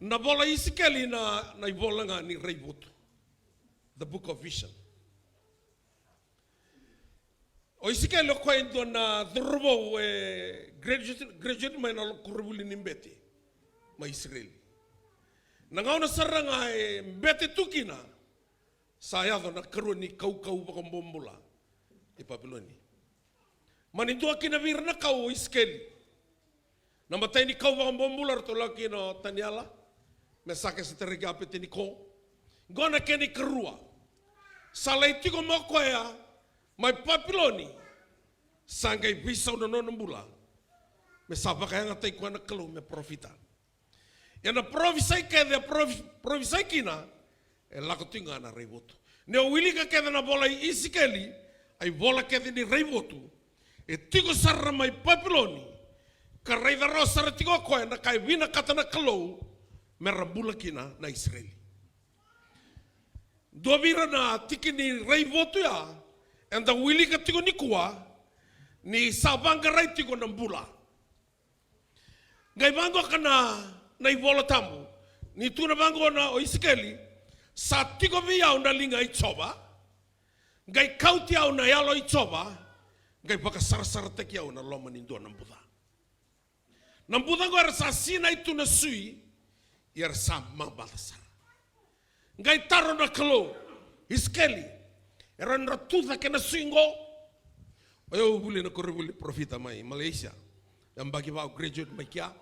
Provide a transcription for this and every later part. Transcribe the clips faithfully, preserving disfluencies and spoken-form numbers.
Na vola i Isikeli na, na ivola ga ni raivotu. The book of vision. O Isikeli o koya e dua na cauravou e graduate, graduate mai na koronivuli ni bete mai Isireli. Na gauna sara ga e bete tu kina, sa yaco na karua ni kaukau vakabobula i Papiloni. Mani dua kina vei ira na kau o Isikeli. Na imatai ni kau vakabobula eratou lako kina o Taniela, Mesake, Setareki, Apeteniko. Qo na kena ikarua. Sa lai tiko mai o koya mai Papiloni, sa qai veisau na nona bula me sa vakayagataki koya na Kalou me parofita. Ia na parofisai kece e parofi-, parofisai kina, e lako tiko ga na raivotu. Ni o wilika kece na vola i Isikeli, a ivola kece ni raivotu, e tiko sara mai Papiloni, ka raica rawa sara tiko o koya na ka e vinakata na Kalou me ra bula kina na Isireli. Dua vei ira na tiki ni raivotu ya eda wilika tiko nikua, ni sa vaqarai tiko na bula. Qai vaqo ka na, na iVola Tabu, ni tukuna vaqo na o Isikeli, sa tiko vei au na liga i Jiova, qai kauti au na Yalo i Jiova, qai vakasarasarataki au na loma ni dua na buca. Na buca qo era sa sinai tu na sui, ia era sa mabaca sara. Qai taro na Kalou, Isikeli, e rawa ni ra tucake na sui qo? O yau vuli na koronivuli parofita mai Malaysia. Yabaki va au graduate mai kea.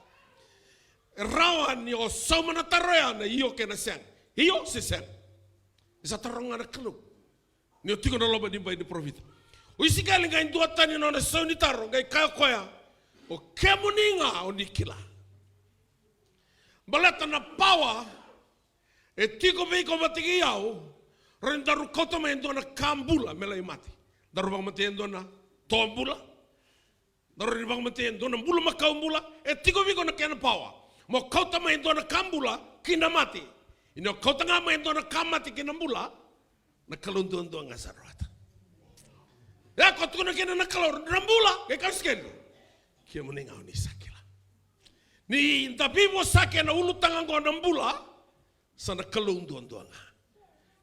E rawa ni o sauma na taro ya na io kei na sega. Io se sega. Ni sa taro ga na Kalou. Ni o tiko na loma ni bai ni parofita. O Isikeli qai duatani na nona sau ni taro, qai kaya o koya, o kemuni ga o ni kila. Baleta na pawa e tiko vei iko vata kei au, rawa ni daru kauta mai e dua na ka bula me lai mate. Daru vakamatei e dua na to bula. Daru rawa ni vakamatei e dua na bulumakau bula, e tiko vei iko na kena pawa. Mo kauta mai e dua na ka bula ki na mate. Ia ni o kauta ga mai e dua na ka mate ki na bula, na Kalou duadua ga sa rawata. Ia ko tukuna kina na Kalou, ra bula, qai kaya o Isikeli, kemuni ga o ni sa kila. Ni da veivosaki ena ulutaga qo na bula, sa na Kalou duadua ga.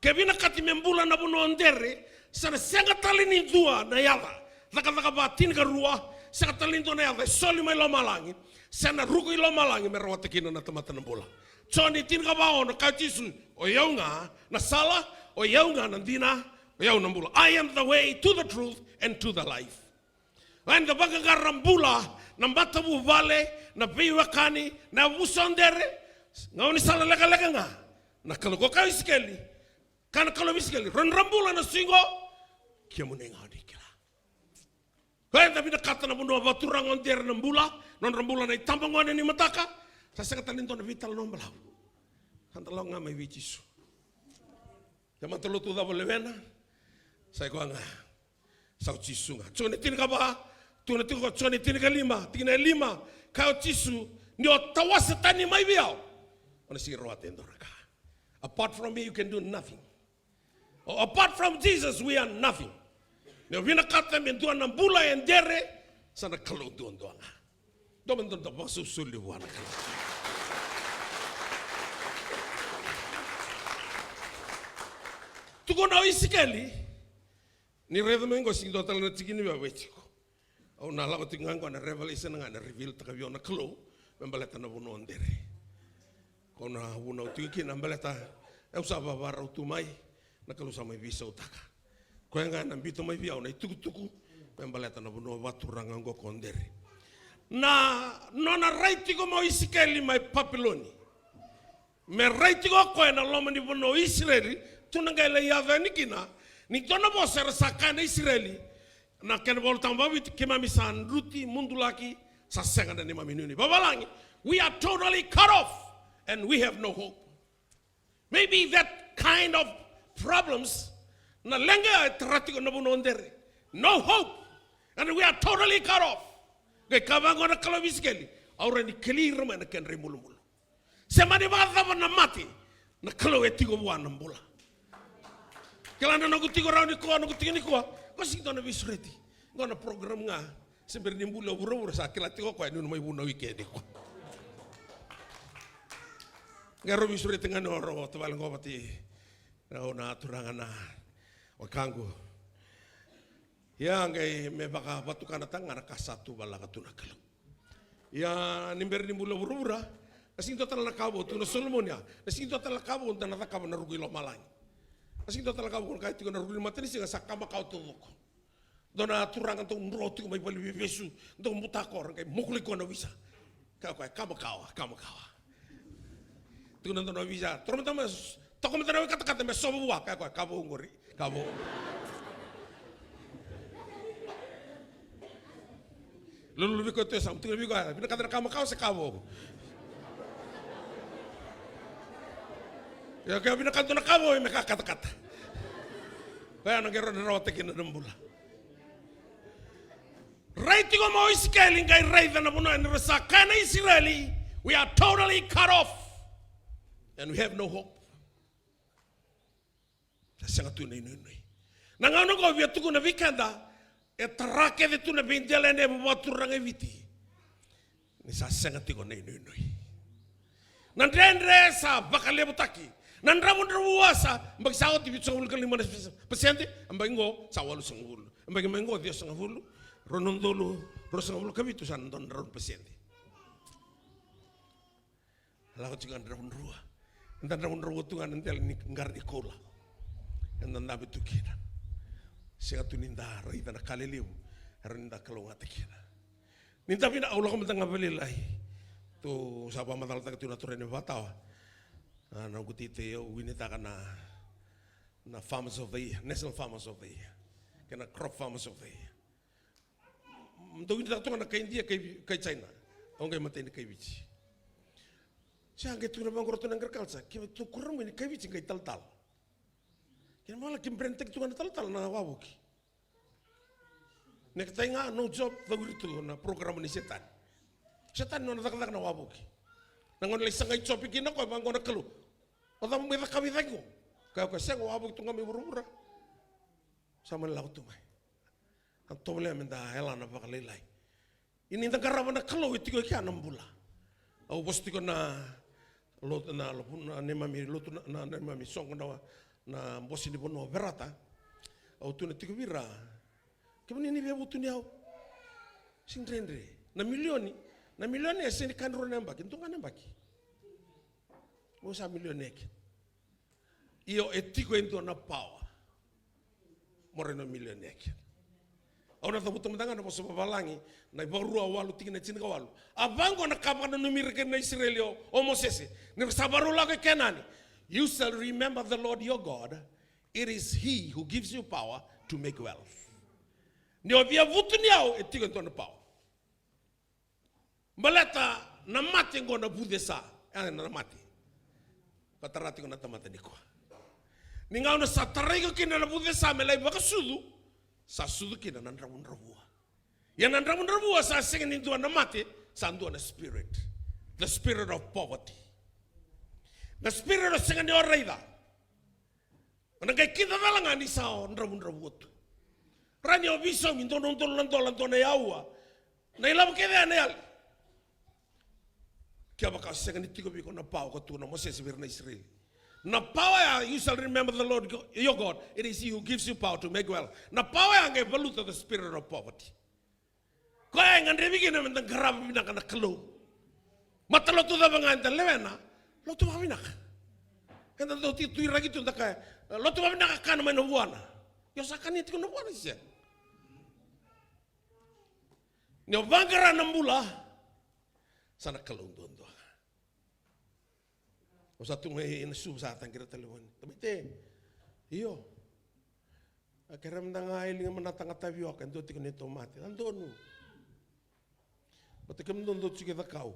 Ke vinakati me bula na vanua o Dere, sa na sega tale ni dua na yaca. Cakacaka va tinikarua, sega tale ni dua na yaca e soli mai lomalagi, se na ruku i lomalagi me rawata kina na tamata na bula. Joni tinikava ono, kaya o Jisu, o yau ga na sala, o yau ga na dina, o yau na bula. I am the way to the truth and to the life. Eda vaqaqara bula, na matavuvale, na veiwekani, na yavusa o Dere, gaunisala lekaleka ga. Na Kalou, ko kaya o Isikeli, kaya na Kalou vei Isikeli, ra bula na sui qo, kemuni ga o ni kila. Eda vinakata na vanua vakaturaga o Dere na bula, nodra bula na itabagone ni mataka, sa sega tale ni dua na veitalanoa balavu. Sa da lako ga mai vei Jisu. Ia matalotu cava o lewena, sa i koya ga. Sa o Jisu ga. Joni tinikava, tukuna tiko o Joni tinikalima, tikina e lima, kaya o Jisu, ni o tawase tani mai vei au, o na sega ni rawata e dua na ka. Apart from me, you can do nothing. Or apart from Jesus, we are nothing. Ni o vinakata me dua na bula e Dere, sa na Kalou duadua ga. Dua mada na vakasolisoli vua na Kalou. Tukuna o Isikeli, ni raica mai qo, sega ni dua tale na tiki ni via vei tiko. Au na lako tiko ga qo na revelation ga na reveal taka vei au na Kalou me baleta na vanua o Dere. Ko na vunau tiko kina baleta au sa vavarau tu mai, na Kalou sa mai veisautaka. Koya ga na biuta mai vei au na itukutuku me baleta na vanua vakaturaga qo ko Dere. Na nona rai tiko mai o Isikeli mai Papiloni me rai tiko o koya na loma ni vanua o Isireli, tu na qai lai yaco yani kina, ni dua na vosa era sa kaya na Isireli, na kena iVolatabu vakaviti, keimami sa druti, mudulaki, sa sega na neimami nuinui. Vavalagi, we are totally cut off and we have no hope. Maybe that kind of problems, na leqa e tara tiko na vanua o Dere. No hope. And we are totally cut off. Qai kaya vaqo na Kalou vei Isikeli, au rawa ni keli ira mai na kedra ibulubulu. Se mani vakacava na mate, na Kalou e tiko vua na bula. Kila na noqu tiko rawa nikua, noqu tiko nikua, ko sega ni dua na veisureti. Qo na program ga, se bera ni buli o vuravura sa kila tiko o koya ni na mai vunau i ke nikua. Qai rau veisureti ga ni o rau tavale qo vata, rau na turaga na wekaqu. Ia qai me vakavatukanataka ga na ka sa tu valaka tu na Kalou. Ia ni bera ni bula vuravura, na sega ni dua tale na ka vou, tukuna o Solomoni ya, na sega ni dua tale na ka vou da na cakava na ruku i lomalagi. Na sega ni dua tale na ka vou, na ka e tiko na ruku ni matanisiga sa ka makawa taucoko. Dua na turaga dau dro tiko mai valeniveivesu, dau buta koro, qai mokulaki koya na wisa. Kaya o koya, ka makawa, ka makawa. Tukuna dua na wisa, toro mada mai, toka mada na wai katakata me sova vua, kaya o koya, ka vou qori, ka vou. Lululu vei koya tu e yasamu, tukuna vei koya, vinakata na ka makawa se ka vou? Ia, ke vinakata na ka vou, me ka katakata. Koya na qai rawa, rawata kina na bula. Rai tiko mai o Isikeli qai raica na vanua ni ra sa kaya na Isireli, we are totally cut off and we have no hope. Sa sega tu na inuinui. Na gauna qo via tukuna vei keda, e tara kece tu na veidela ena vakaturaga e Viti. Ni sa sega tiko na inuinui. Na dredre sa vakalevutaki. Na dravudravua sa, baki sa oti vitusagavulu ka lima na pasede, baki qo sa walusagavulu. Baki mai qo ciwasagavulu, rua na udolu ruasagavulu ka vitu sa na dua na drau na pasede. Lako tiko na dravudravua. Eda dravudravua tu ga na dela ni qara ni koula. Eda dabe tu kina. Sega tu ni da raica na ka lelevu era ni da kalougata kina. Ni da vina, au lako mada ga vakalailai. Tu sa vakamacalataka tu na turaga ni vakatawa. A, na noqu teitei au winitaka na, na Farmers of the Year, National Farmers of the Year. Kei na Crop Farmers of the Year. Dau winitaka tu ga na kai Idia, kai, kai China. Au qai matai ni kai Viti. Sa qai tukuna vaqo ratou na agriculture, ke tu kura mai ni kai Viti qai talatala. Kena mala ke brand taki tu ga na talatala na wavoki. Neketai ga no job, cawiri tu na program ni Setani. Setani nona cakacaka na wavoki. Na gauna lai sagai job kina koya vaqo na Kalou. O cava mai cakava i cake qo? Kaya o koya sega, wavoki tu ga mai vuravura. Sa mani lako tu mai. A tovolea me da yalana vakalailai. Ia ni da qarava na Kalou e tiko e kea na bula. Au vosa tiko na lotu, na lotu, na neimami lotu, na, na neimami soqo na, na bose ni vanua o Verata. Au tukuna tiko vei ira, kemuni ni via vutuni au. Sega ni dredre. Na milioni, na milioni e sega ni ka ni rua na yabaki, dua ga na yabaki. Mo sa milioni e kea. Io, e tiko e dua na pawa. Mo rai na milioni e kea. Au na cavuta mada ga na vosa vavalagi, na iVakarua walu tikina tinikawalu. A vaqo na ka vakananumi ira kina na Isireli o, o Mosese. Ni ra sa vakarau lako i Kenani. You shall remember the Lord your God. It is he who gives you power to make wealth. Ni o via vutuni au, e tiko e dua na pawa. Baleta na mate qo na vucesa. E, na mate. Ka tara tiko na tamata nikua. Ni gauna sa tarai iko kina na vucesa me lai vakasucu, sa sucu kina na dravudravua. Ia na dravudravua sa sega ni dua na mate, sa dua na spirit. The spirit of poverty. Na spirit o sega ni o raica. O na qai kidacala ga ni sa o dravudravua tu. Rawa ni o veisaumi dua na udolu na dola, dua na aua. Na ilavo kece ya na yali. Kevaka sega ni tiko vei iko na pawa ka tukuna o Mosese vei ira na Isireli. Na pawa ya, you shall remember the Lord go-, your God. It is he who gives you power to make wealth. Na pawa ya qai valuta the spirit of poverty. Koya e gadrevi kina me da qarava vinaka na Kalou. Matalotu cava ga eda lewena, lotu vakavinaka. Eda dau tiko tuiraki tu da kaya, lotu vakavinaka kana mai na vuana. Io sa kania tiko na vuana se? Ni o vaqara na bula, sa na Kalou duadua ga. Au sa tu mai ena Suva sa taqi ira talevoni. Tamai Te, io. A kerea mada ga e liga manata ga tavioka, e dua tiko na neitou mate. A donu. Baleta kemudou dau tiko e cakau.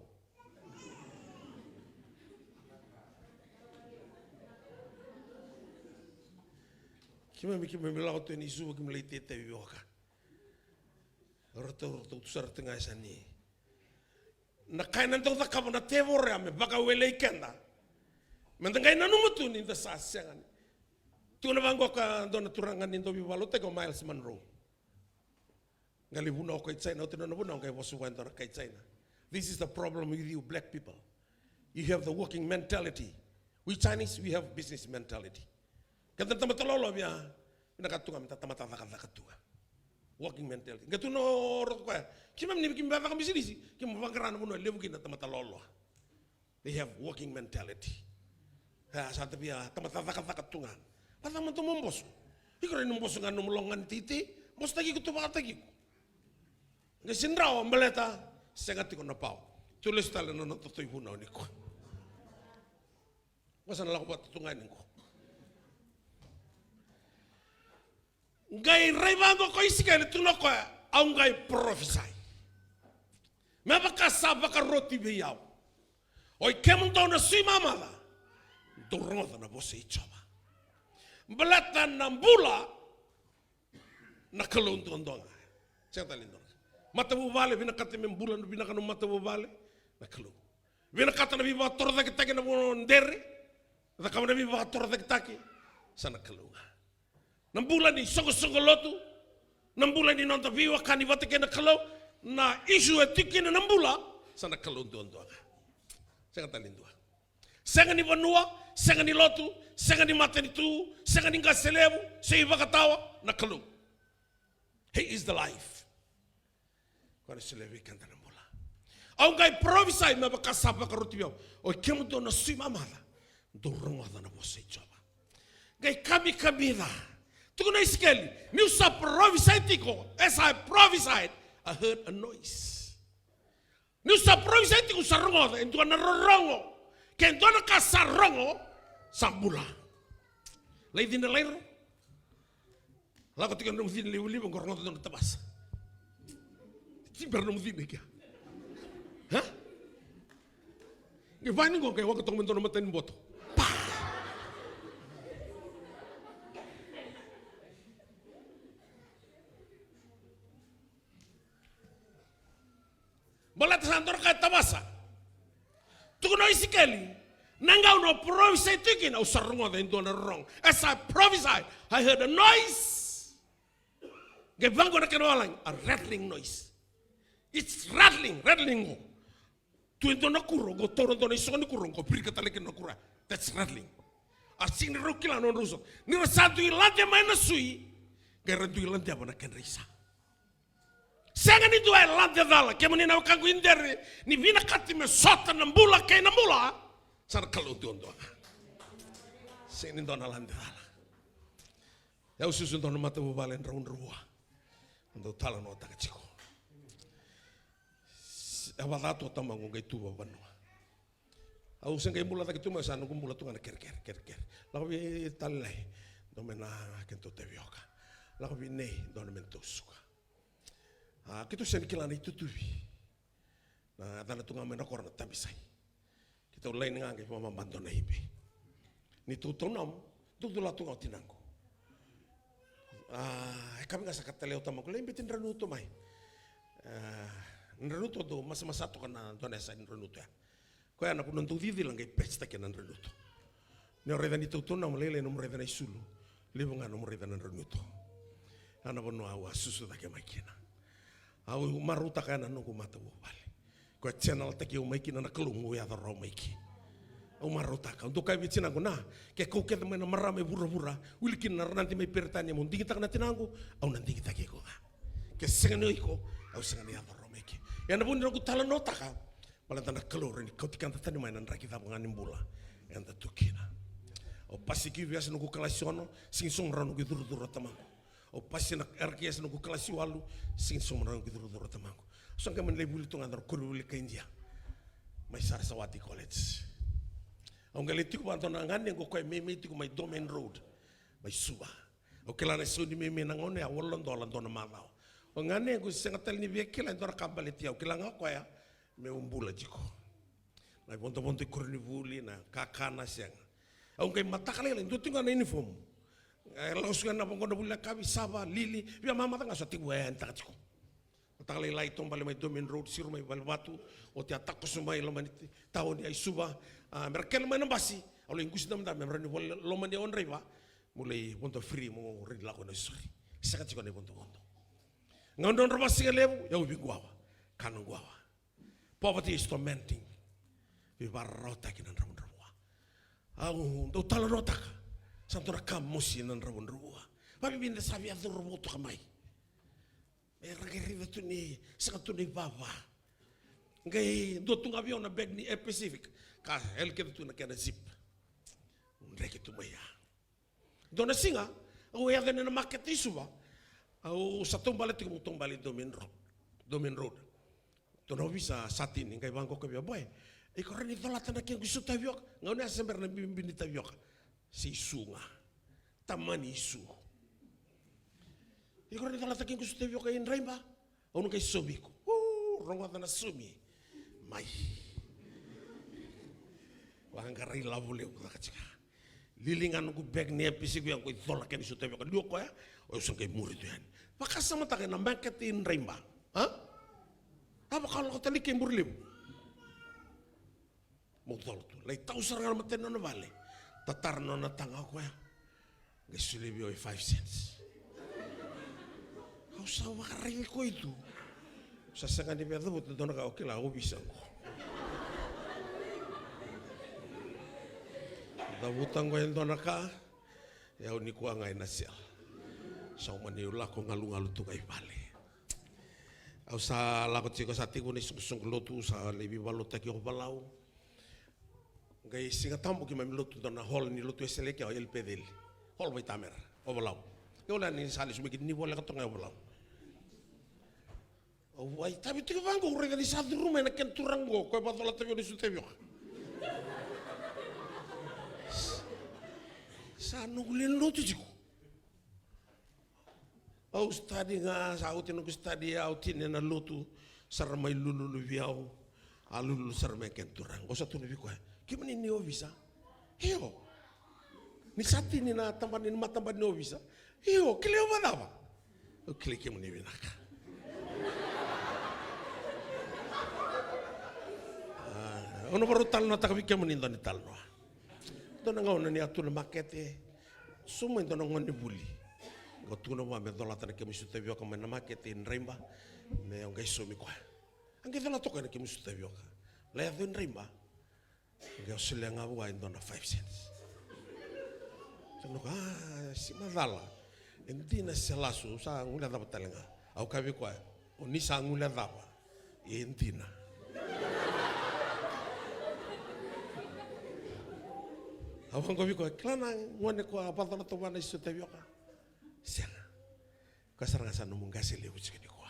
Keimami, keimami lako tu ena Suva, keimami lai tei tavioka. Ratou, ratou tu sara tiko ga e sa ni. Na ka ena dau cakava na tevoro ya me vakawelei keda. Me da qai nanuma tu ni da sa sega ni. Tukuna vaqo ka dua na turaga ni dau veivakalotutaki o Myles Munroe. Qai lai vunau o kai China, oti na nona vunau qai vosa vua e dua na kai China. This is the problem with you black people. You have the working mentality. We Chinese, we have business mentality. Keda na tamata loaloa via, vinakata tu ga me da tamata cakacaka tu ga. Working mentality. Qai tu na o roto koya. Keimami ni keimami via caka bisinisi, keimami vaqara na vanua e levu kina na tamata loaloa. They have working mentality. A, sa ta via tamata cakacaka tu ga. Vacava mada mo boso? Iko rawa ni boso ga nomu loga ni teitei, bosotaki iko tu vakataki iko. Qai se drawa baleta sega tiko na pawa. Tou lesu tale na noda toi vunau nikua. Qo sa na lako vata tu ga nikua. Qai rai vaqo ko Isikeli, tukuna o koya, au qai parofisai. Me vaka sa vakaroti vei au. Oi kemudou na sui mamaca, dou rogoca na vosa i Jiova. Baleta na bula na Kalou duadua ga. Sega tale ni dua na ka. Matavuvale, vinakata me bula vinaka na matavuvale, na Kalou. Vinakata na veivakatorocaketaki na vanua dere, cakava na veivakatorocaketaki, sa na Kalou ga. Na bula ni soqosoqo lotu, na bula ni noda veiwekani vata kei na Kalou, na issue e tiko kina na bula, sa na Kalou duadua ga. Sega tale ni dua. Sega ni vanua, sega ni lotu, sega ni matanitu, sega ni qase levu, se ivakatawa, na Kalou. He is the life. Koya na solia vei keda na bula. Au qai parofisai me vaka sa vakaroti vei au. Oi kemudou na sui mamaca, dou rogoca na vosa i Jiova. Qai kamikamica. Tukuna o Isikeli, niu sa parofisai tiko, as I prophesied, I heard a noise. Niu sa parofisai tiko, sa rogoca e dua na rorogo. Ke dua na ka sa rogo, sa bula. Lai cina, lai ro. Lako tiko na nomu cina livaliva, qo rogoca dua na tavasa. Tibera nomu cina i kea. Ha? Qai vani qo, qai waka toka me dua na mataniboto. Pa! Baleta sa dua na ka e tavasa. Tukuna o Isikeli, na gauna au parofisai tiko kina, au sa rogoca e dua na rorogo. As I prophesied, I heard a noise. Qai vaqo na kena walagi, a rattling noise. It's rattling, rattling qo. Tu e dua na kuro, qo taura dua na isogo ni kuro, qo virika tale kina na kuro. That's rattling. A sega ni rau kila na nodrau sota. Ni ra sa dui lade mai na sui, qai ra dui ladeva na kedra isa. Sega ni dua e lade cala, kemuni na wekaqu i dere, ni vinakati me sota na bula kei na bula, sa na Kalou duadua ga. Sega ni dua na lade cala. Au susu dua na matavuvale draudrau vua. Dau talanoataka tiko. E vacava tu o tamaqu qai tu vavanua. Au se qai bula cake tu mai, sa noqu bula tu ga na kerekere, kerekere. Lako vei Talilai, dua mai na keitou tavioka. Lako vei Nei, dua na keitou suka. A, keitou sega ni kila na itutuvi. Na yacana tu ga mai na koro na Tavisai. Keitou laini ga qai vamama dua na ibe. Ni tou taunamu, dou cula tu ga o tinaqu. A, e kavi ga sa kaya tale o tamaqu, lai beti Dranuto mai. A, Dranuto dou masamasa toka na dua na yasa ni Dranuto ya. Koya na vanua dau cicila qai pecitaki na Dranuto. Ni o raica ni tautaunau, lailai nomu raica na isulu, levu ga nomu raica na Dranuto. Ya na vanua au a susu cake mai kina. Au marautaka ya na noqu matavuvale. Koya channel-taki au mai kina na Kalou meu yaco rawa mai kina. Au marautaka. Au dau kaya vei tinaqu, na, ke kau kece mai na marama e vuravura, wili kina na Ranadi mai Peritania meu digitaka na tinaqu, au na digitaki iko ga. Ke sega ni o iko, au sega ni yaco rawa mai kina. Ya na vu ni noqu talanoataka, baleta na Kalou rawa ni kauti keda tani mai na draki cava ga ni bula eda tu kina. Au pasi ki U V S noqu kalasi ono, sega ni sauma rawa noqu icurucuru o tamaqu. Au pasi na R K S noqu kalasi walu, sega ni sauma rawa noqu icurucuru o tamaqu. Au sa qai mani lai vuli tu ga na koronivuli kai Idia mai Saraswati College. Au qai lai tiko vua dua na ganequ, o koya meimei tiko mai Domain Road, mai Suva. Au kila na isau ni meimei na gauna ya, walu na dola dua na macawa. O ganequ sega tale ni via kila e dua na ka baleti au, kila ga o koya meu bula tiko. Na ivodovodo i koronivuli, na kakana, sega. Au qai mataka lailai, dua tiko ga na uniform. E lako suka na vaqo na vuli na kavi, sava, lili, via mamaca ga sa tiko, e, taka tiko. Mataka lailai, taubale mai Domain Road, siro mai Valevatu, oti a takoso mai loma ni taoni ai Suva, a, me ra kele mai na basi, au lai qusi damudamu, me ra ni vole loma ni au draiva, meu lai vodo free, meu rai lako na sori. Sega tiko na ivodovodo. Gauna drau vakasigalevu, au veiquwawa, kana quwawa. Poverty is tormenting. Veivakararawataki na dravudravua. Au dau talanoataka sa dua na ka mosi na dravudravua. Vakabibi ni da sa via cauravou toka mai. E ra qai raica tu ni sega tu na ivava. Qai dua tu ga vei au na bag ni Air Pacific ka yali kece tu na kena zip. Dreki tu mai ya. Dua na siga au yaco yani na makete i Suva. Au sa taubale tiko, meu taubale i Domain Road. Domain Road. Dua na ovisa sa tini qai vaqo ka via, boy, iko rawa ni colata na kequ isu tavioka? Gauna ya se bera na bibi ni tavioka. Se isu ga. Tamani isu. Iko rawa ni colata kequ isu tavioka i Draiba? Au na qai sovi iko. Uu, rogoca na sumi. Mai. Vaqara ilavo levu caka tiko. Lili ga noqu bag ni Air Pacific ya, qai cola kena isu tavioka. Liu o koya, au sa qai muri tu yani. Vakasamataka ena makete i Draiba. A? A vaka lako tale i Burelevu. Mo cola tu. Lai tau sara ga na matani nona vale. Tatara nona taga o koya. Qai solia vei au e five cents. Au sa vakaraici koya tu. Sa sega ni via cavuta e dua na ka, au kila ovisa qo. Cavuta qo e dua na ka. E au nikua ga ena cell. Sa uma niu lako galugalu tu ga i vale. Au sa lako tiko, sa tekivu na isoqosoqo lotu, sa lai veivakalotutaki o Valau. Qai Siga Tabu keimami lotu dua na hall ni lotu Wesele kea o Eli Peceli. Hall vaitamera, o Valau. Keu lea ni sa lesu mai kina ni voleka toka ga o Valau. Au vakaitavi tiko vaqo, au raica ni sa curuma ena kena turaga qo, koya vakacolata vei au na isu tavioka. Sa noqu lewe ni lotu tiko. Au study ga, sa oti noqu study, au tini ena lotu, sa ra mai lululu vei au. A lululu sara mai kena turaga. Au sa tukuna vei koya, kemuni ni ovisa? Io. Ni sa tini na tabana, ni matabana ni ovisa? Io, kilai au vakacava? Au kilai kemuni vinaka. A, au na varau talanoataka vei kemuni dua ni talanoa. Dua na gauna ni a tu na makete, sau mai dua na gone vuli. Qai tukuna vua me colata na kemu isu tavioka mai na makete i Draiba, me au qai saumi koya. A qai colata o koya na kemu isu tavioka. Lai yaco i Draiba, qai au solia ga vua e dua na five cents. Tukuna o koya, a, se macala. E dina se lasu, au sa guilecava tale ga. Au kaya vei koya, o ni sa guilecava, e dina. Au vaqo vei koya, kila na gone ko a vakacolata vua na isu tavioka? Sega. Koya sara ga sa nomu qase levu tiko nikua.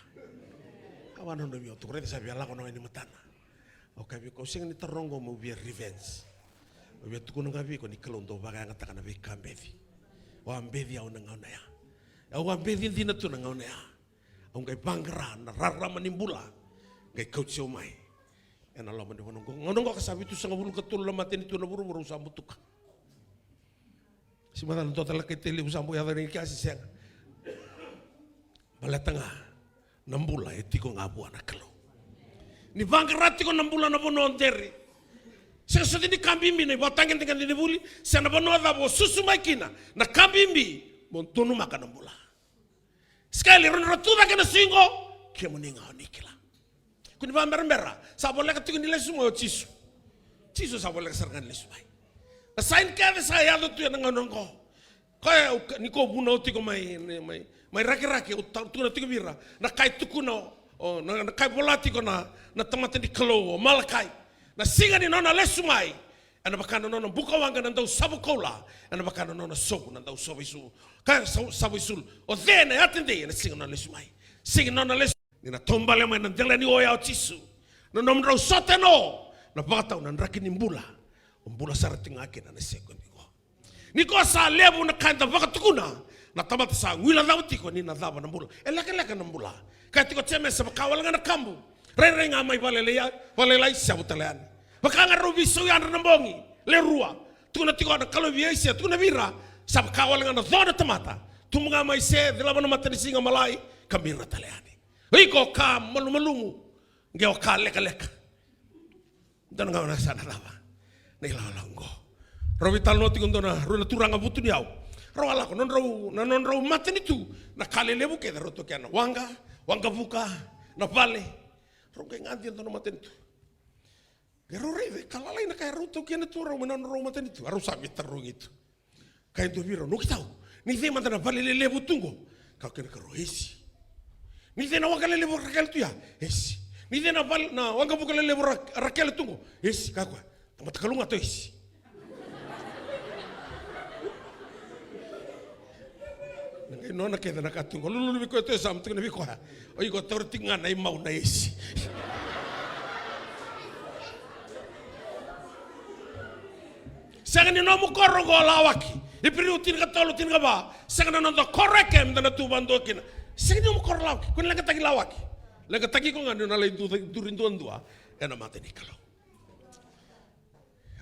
Au a nona vei au, tuku raica sa via lako na wai ni matana. Au kaya vei koya, au sega ni taroga qo meu via revenge. Au via tukuna ga vei iko ni Kalou dau vakayagataka na veika beci. Au a beci au na gauna ya. Au a beci dina tu na gauna ya. Au qai vaqara na rarama ni bula. Qai kauti au mai ena loma ni vanua qo. Gauna qo ka sa vitusagavulu ka tolu na matanitu na vuravura au sa butuka. Se macala dua tale na ka e talevu sa bau yaco yani kea se sega. Baleta ga na bula e tiko ga vua na Kalou. Ni vaqara tiko na bula na vanua o dere. Sega soti ni ka bibi na ivakatagedegede ni vuli, se na vanua cava o susu mai kina, na ka bibi mo donumaka na bula. Sikaeli, rau na rau tu cake na siga qo, kemuni ga o ni kila. Ko ni vakaberabera, sa voleka tiko ni lesu mai o Jisu. Jisu sa voleka sara ga ni lesu mai. Na saini kece sa yaco tu ena gauna qo. Koya au ka-, ni ko vunau tiko mai, mai, mai Rakiraki, au ta-, tukuna tiko vei ira. Na ka e tukuna o, o, na, na ka e vola tiko na, na tamata ni Kalou, o Malakai. Na siga ni nona lesu mai, ena vaka na nona bukawaqa na dau savo koula, ena vaka na nona sovu na dau savo isulu. Ka sa-, savo isulu. O cei ena yatedei ena siga nona lesu mai? Siga nona lesu. Ni na taubale mai na dela ni oya o Jisu. Na nomudrau sota ena o, na vakatau na draki ni bula. O bula sara tiko ga kina na sekodi qo. Ni ko sa levu na ka eda vakatukuna, na tamata sa guilecava tiko ni na cava na bula. E lekaleka na bula. Kaya tiko o Jemesa, vaka wale ga na kabu. Rairai ga mai vakalailai, vakalailai, sevu tale yani. Vaka ga rau veisau yadra na bogi, le rua. Tukuna tiko na Kalou vei Aisea, tukuna vei ira, sa vaka wale ga na co na tamata. Tubu ga mai se, cilava na matanisiga malai, ka bira tale yani. O iko ka malumalumu, qe o ka lekaleka. Dua na gauna sa na cava na ilawalawa qo. Rau veitalanoa tiko dua na rua na turaga vutuniyau. Rau a lako, nodrau, na nodrau matanitu, na ka lelevu kece rau toka na waqa, waqavuka, na vale. Rau qai gadi e dua na matanitu. Qai rau raica e ka lalai na ka e rau taukena tu rau mai na nodrau matanitu. A rau sa veitarogi tu. Ka e dua vei rau, "Nokitau, ni cei mada na vale lelevu tu qo?" Kaya kina karua, "Esi." "Ni cei na waqa lelevu Rakele tu ya?" "Esi." "Ni cei na vale, na waqavuka lelevu Ra-, Rakele tu qo?" "Esi." Kaya koya, "Tamata kalougata o Esi." Na qai nona kece na ka tu qo, lululu vei koya tu e sa ma tukuna vei koya, "O iko taura tiko ga na imau na Esi." Sega ni nomu koro qo lawaki. Iperiu tinikatolu, tinikava. Sega na noda koro eke meda na tu vadua kina. Sega ni nomu koro lawaki. Ko ni leqataki lawaki. Leqataki iko ga ni o na lai du-, duri duadua ena mata ni Kalou.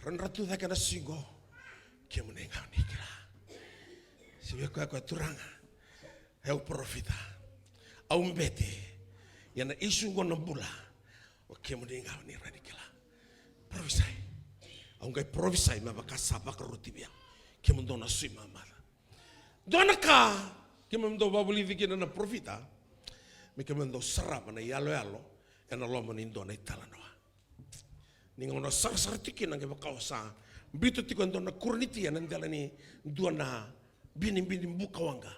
Rau na tu cake na sui qo. Kemuni ga o ni kila. Se vei koya, koya, "Turaga, au parofita, au bete, ia na isu qo na bula, o kemuni ga o ni rawa ni kila." Parofisai. Au qai parofisai me vaka sa vakaroti vei au. Kemudou na sui mamaca. Dua na ka keimami dau vakavulici kina na parofita, me keimami dau sarava na iyaloyalo ena loma ni dua na italanoa. Ni gauna sarasara tiko kina, qai vaka o sa biuta tiko e dua na Koriniti ena dela ni dua na binibini buka waqa.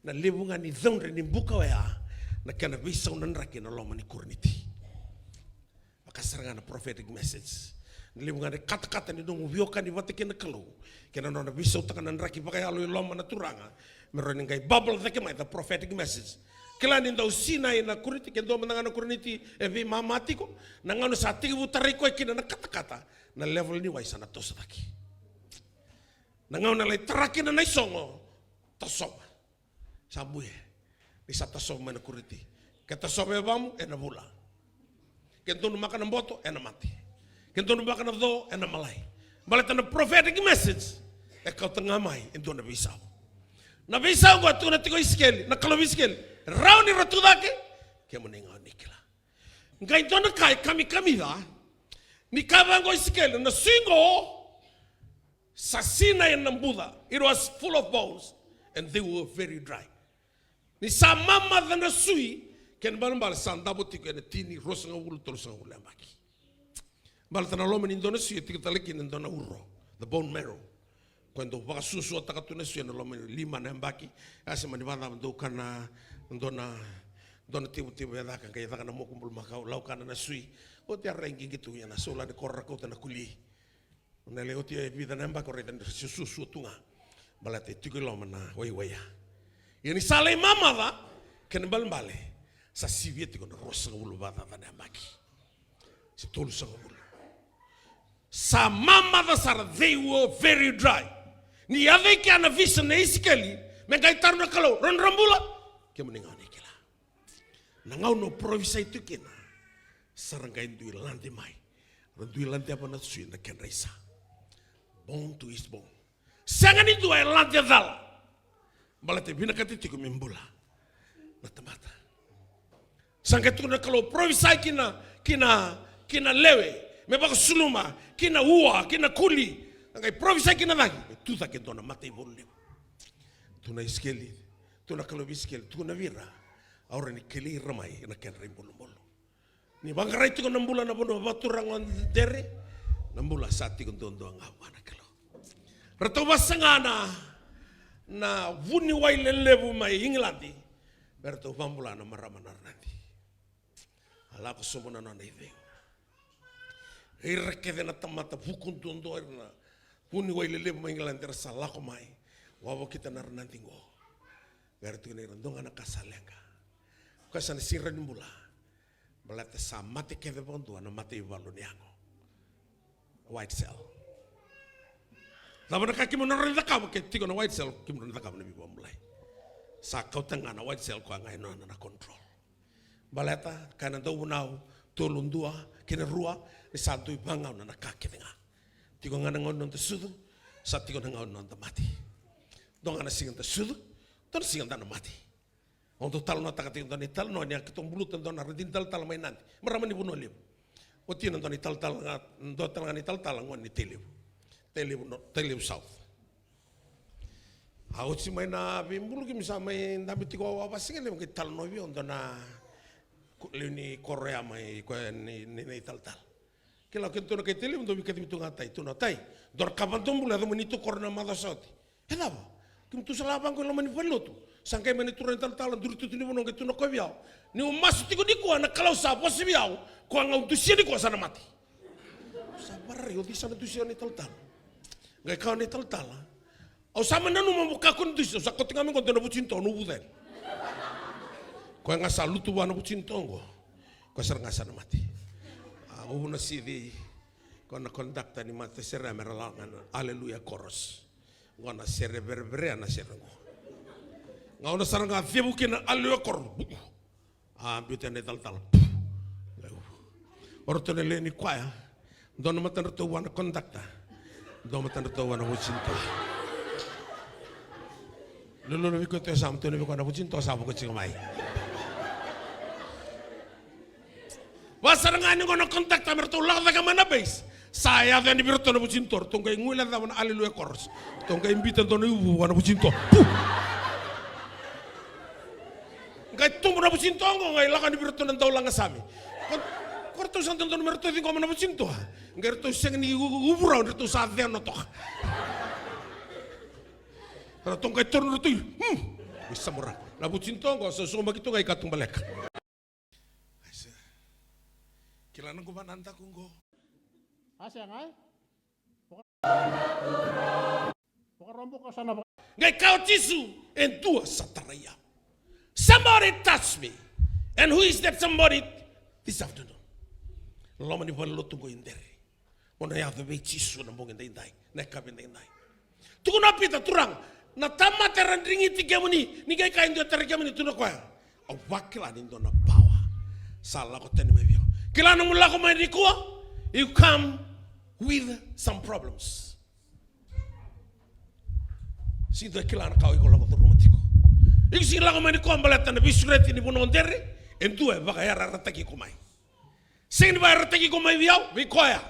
Na levu ga ni caudre ni buka oya, na kena veisau na draki ena loma ni Koriniti. Vaka sara ga na prophetic message. Na levu ga ni katakata ni nomu veiwekani vata kei na Kalou, kei na nona veisautaka na draki vakayalo i loma na Turaga, me rawa ni qai bubble cake mai the prophetic message. Kila ni dau sinai na Koriniti, ke dua mada ga na Koriniti e veimama tiko, na gauna sa tekivu tarai koya kina na katakata, na level ni wai sa na toso cake. Na gauna lai tara kina na isogo, tasova. Sa buie. Ni sa tasova mai na Koriniti. Ke tasova e vamu, ena vula. Ke donumaka na boto, ena mate. Ke donumaka na co, ena malai. Baleta na prophetic message e kauta ga mai e dua na veisau. Na veisau qo e tukuna tiko o Isikeli, na Kalou vei Isikeli, rawa ni ra tu cake, kemuni ga o ni kila. Qai dua na ka e kamikamica, ni kaya vaqo o Isikeli, na sui qo sa sinai ena buca. It was full of bones and they were very dry. Ni sa mamaca na sui, kena ibalebale sa davo tiko ena tini, ruasagavulu, tolusagavulu na yabaki. Baleta na loma ni dua na sui e tiko tale kina e dua na uro, the bone marrow. Koya dau vakasuasuataka tu na sui ena loma ni lima na yabaki. A se mani vakacava, dau kana, dua na, dua na tevutevu e caka, qai caka na moku bulumakau, laukana na sui. Oti a rai qiqi tu, ia na saula ni koro ra kauta na kuli. Na lai oti e vica na yabaki o raica ni ra se suasua tu ga. Baleta e tiko i loma na waiwai ya. Ia ni sa lai mamaca, kena ibalebale sa sivia tiko na ruasagavulu vakacaca na yabaki. Se tolusagavulu. Sa mamaca sara, they were very dry. Ni yaco i kea na vision nei Isikeli, me qai taro na Kalou, ra na bula, kemuni ga o ni kila. Na gauna o parofisai tu kina, sa ra qai dui lade mai. Ra dui ladeva na sui na kedra isa. Bone to his bone. Sega ni dua e lade cala. Baleta e vinakati tiko me bula na tamata. Sa qai tukuna na Kalou, parofisai ki na, ki na, ki na lewe, me vakasuluma, ki na ua, ki na kuli. A qai parofisai ki na cagi, me tu cake e dua na mataivalu levu. Tu na Isikeli, tu na Kalou vei Isikeli, tukuna vei ira, au rawa ni kilai ira mai ena kedra ibulubulu. Ni vaqarai tiko na bula na vanua vakaturaga o Dere, na bula sa tiko duadua ga vua na Kalou. Ratou vasaga na, na vuniwai lelevu mai Igiladi, me ratou vakabula na marama na Ranadi. A lako sobu na nona icegu. Ira kece na tamata vuku duadua, ira na vuniwai lelevu mai Igiladi era sa lako mai. Wavokita na Ranadi qo. Qai ra tukuna ira, dua ga na ka sa leqa. Koya sa na sega ni bula. Baleta sa mate kece vakadua na mataivalu ni yago. White cell. Cava na ka keimami na rawa ni cakava ke tiko na white cell, keimami na cakava na veivakabulai. Sa kauta ga na white cell, koya ga e nona na control. Baleta, kaya na dauvunau, tolu dua, kei na rua, ni sa dui vagauna na ka kece ga. Tiko ga na gauna noda sucu, sa tiko na gauna noda mate. Dua ga na siga da sucu, dua na siga da na mate. Au dau talanoataka tiko dua na italanoa ni a keitou buluta dua na radini talatala mai Nadi. Marama ni Vanua Levu. Watina dua na italatala ga, dua tale ga na italatala gone ni Tailevu. Tailevu no, Tailevu South. A oti mai na veibulu keimami sa mai dabe tiko au a vasigalevu qai talanoa vei au dua na lewe ni koro ya mai koya ni, ni, na italatala. Kila o keitou na kai Tailevu, dou veikacivi tu ga Tai, tu na Tai. Dou na ka vadobula, yaco mai ni tu koro na macawa sa oti. E cava? Keitou sa lako vaqo i loma ni valenilotu. Sa qai mai na turaga ni talatala, duri tutu ni vanua, qai tu na koya vei au. Niu masu tiko nikua, na Kalou sa vosa vei au, koya ga au dusia nikua sa na mate. Sa varai, o cei sa na dusia na italatala? Qai kaya na italatala, au sa mai nanuma mo kakua ni dusi, au sa kauta ga mai qo dua na vucinito, au na uvuca yani. Koya ga sa lutu vua na vucinito qo. Koya sara ga sa na mate. A, uvu na sici. Koya na kondakta ni matasere me ra lako ga na Aleluya Chorus. Qo na sere vereverea na sere qo. Gauna sara ga cevu kina Aleluya Chorus. A, biuta na italatala. O ratou na lewe ni kwaya. Dua na matadratou vua na kondakta. Dua matadratou vua na vucinito. Lululu vei koya tu e yasamu, tukuna vei koya na vucinito sa vuka tiko mai. Vakasara ga ni qo na kondakta me ratou lako cake mai na base. Sa yaco yani vei iratou na vucinito, ratou qai guilecava na Aleluya Chorus. Ratou qai biuta dua na iuvu vua na vucinito. Pu! Qai tubu na vucinito qo, qai lako yani vei iratou na daulagasame. Ko, ko ratou sa dodonu me ratou ciqoma na vucinito. Qai ratou sega ni u-, u-, uvu rawa, ratou sa cena toka. Ratou qai taura na ratou, hmm, i samura. Na vucinito qo sa sugamaki tu ga i katubaleka. Aisea. Kila na quvana daku qo. Aisea ga e? Vakarobuka sa na vaka- Qai kaya o Jisu, e dua sa tarai au. Somebody touch me. And who is that somebody this afternoon? Loma ni valenilotu qo i Dere. Mo na yaco vei Jisu na bogi daidai, na yakavi daidai. Tukuna o Pita, Turaga, na tamata era drigiti kemuni, ni qai kaya e dua e tarai kemuni, tukuna o koya, au vakila ni dua na power sa lako tani mai vei au. Kila nomu lako mai nikua, you come with some problems. Sega ni dua e kila na ka o iko lako curuma tiko. Iko sega ni lako mai nikua baleta na veisureti ni vanua o Dere, e dua e vakayarayarataki iko mai. Sega ni vakayarayarataki iko mai vei au, vei koya.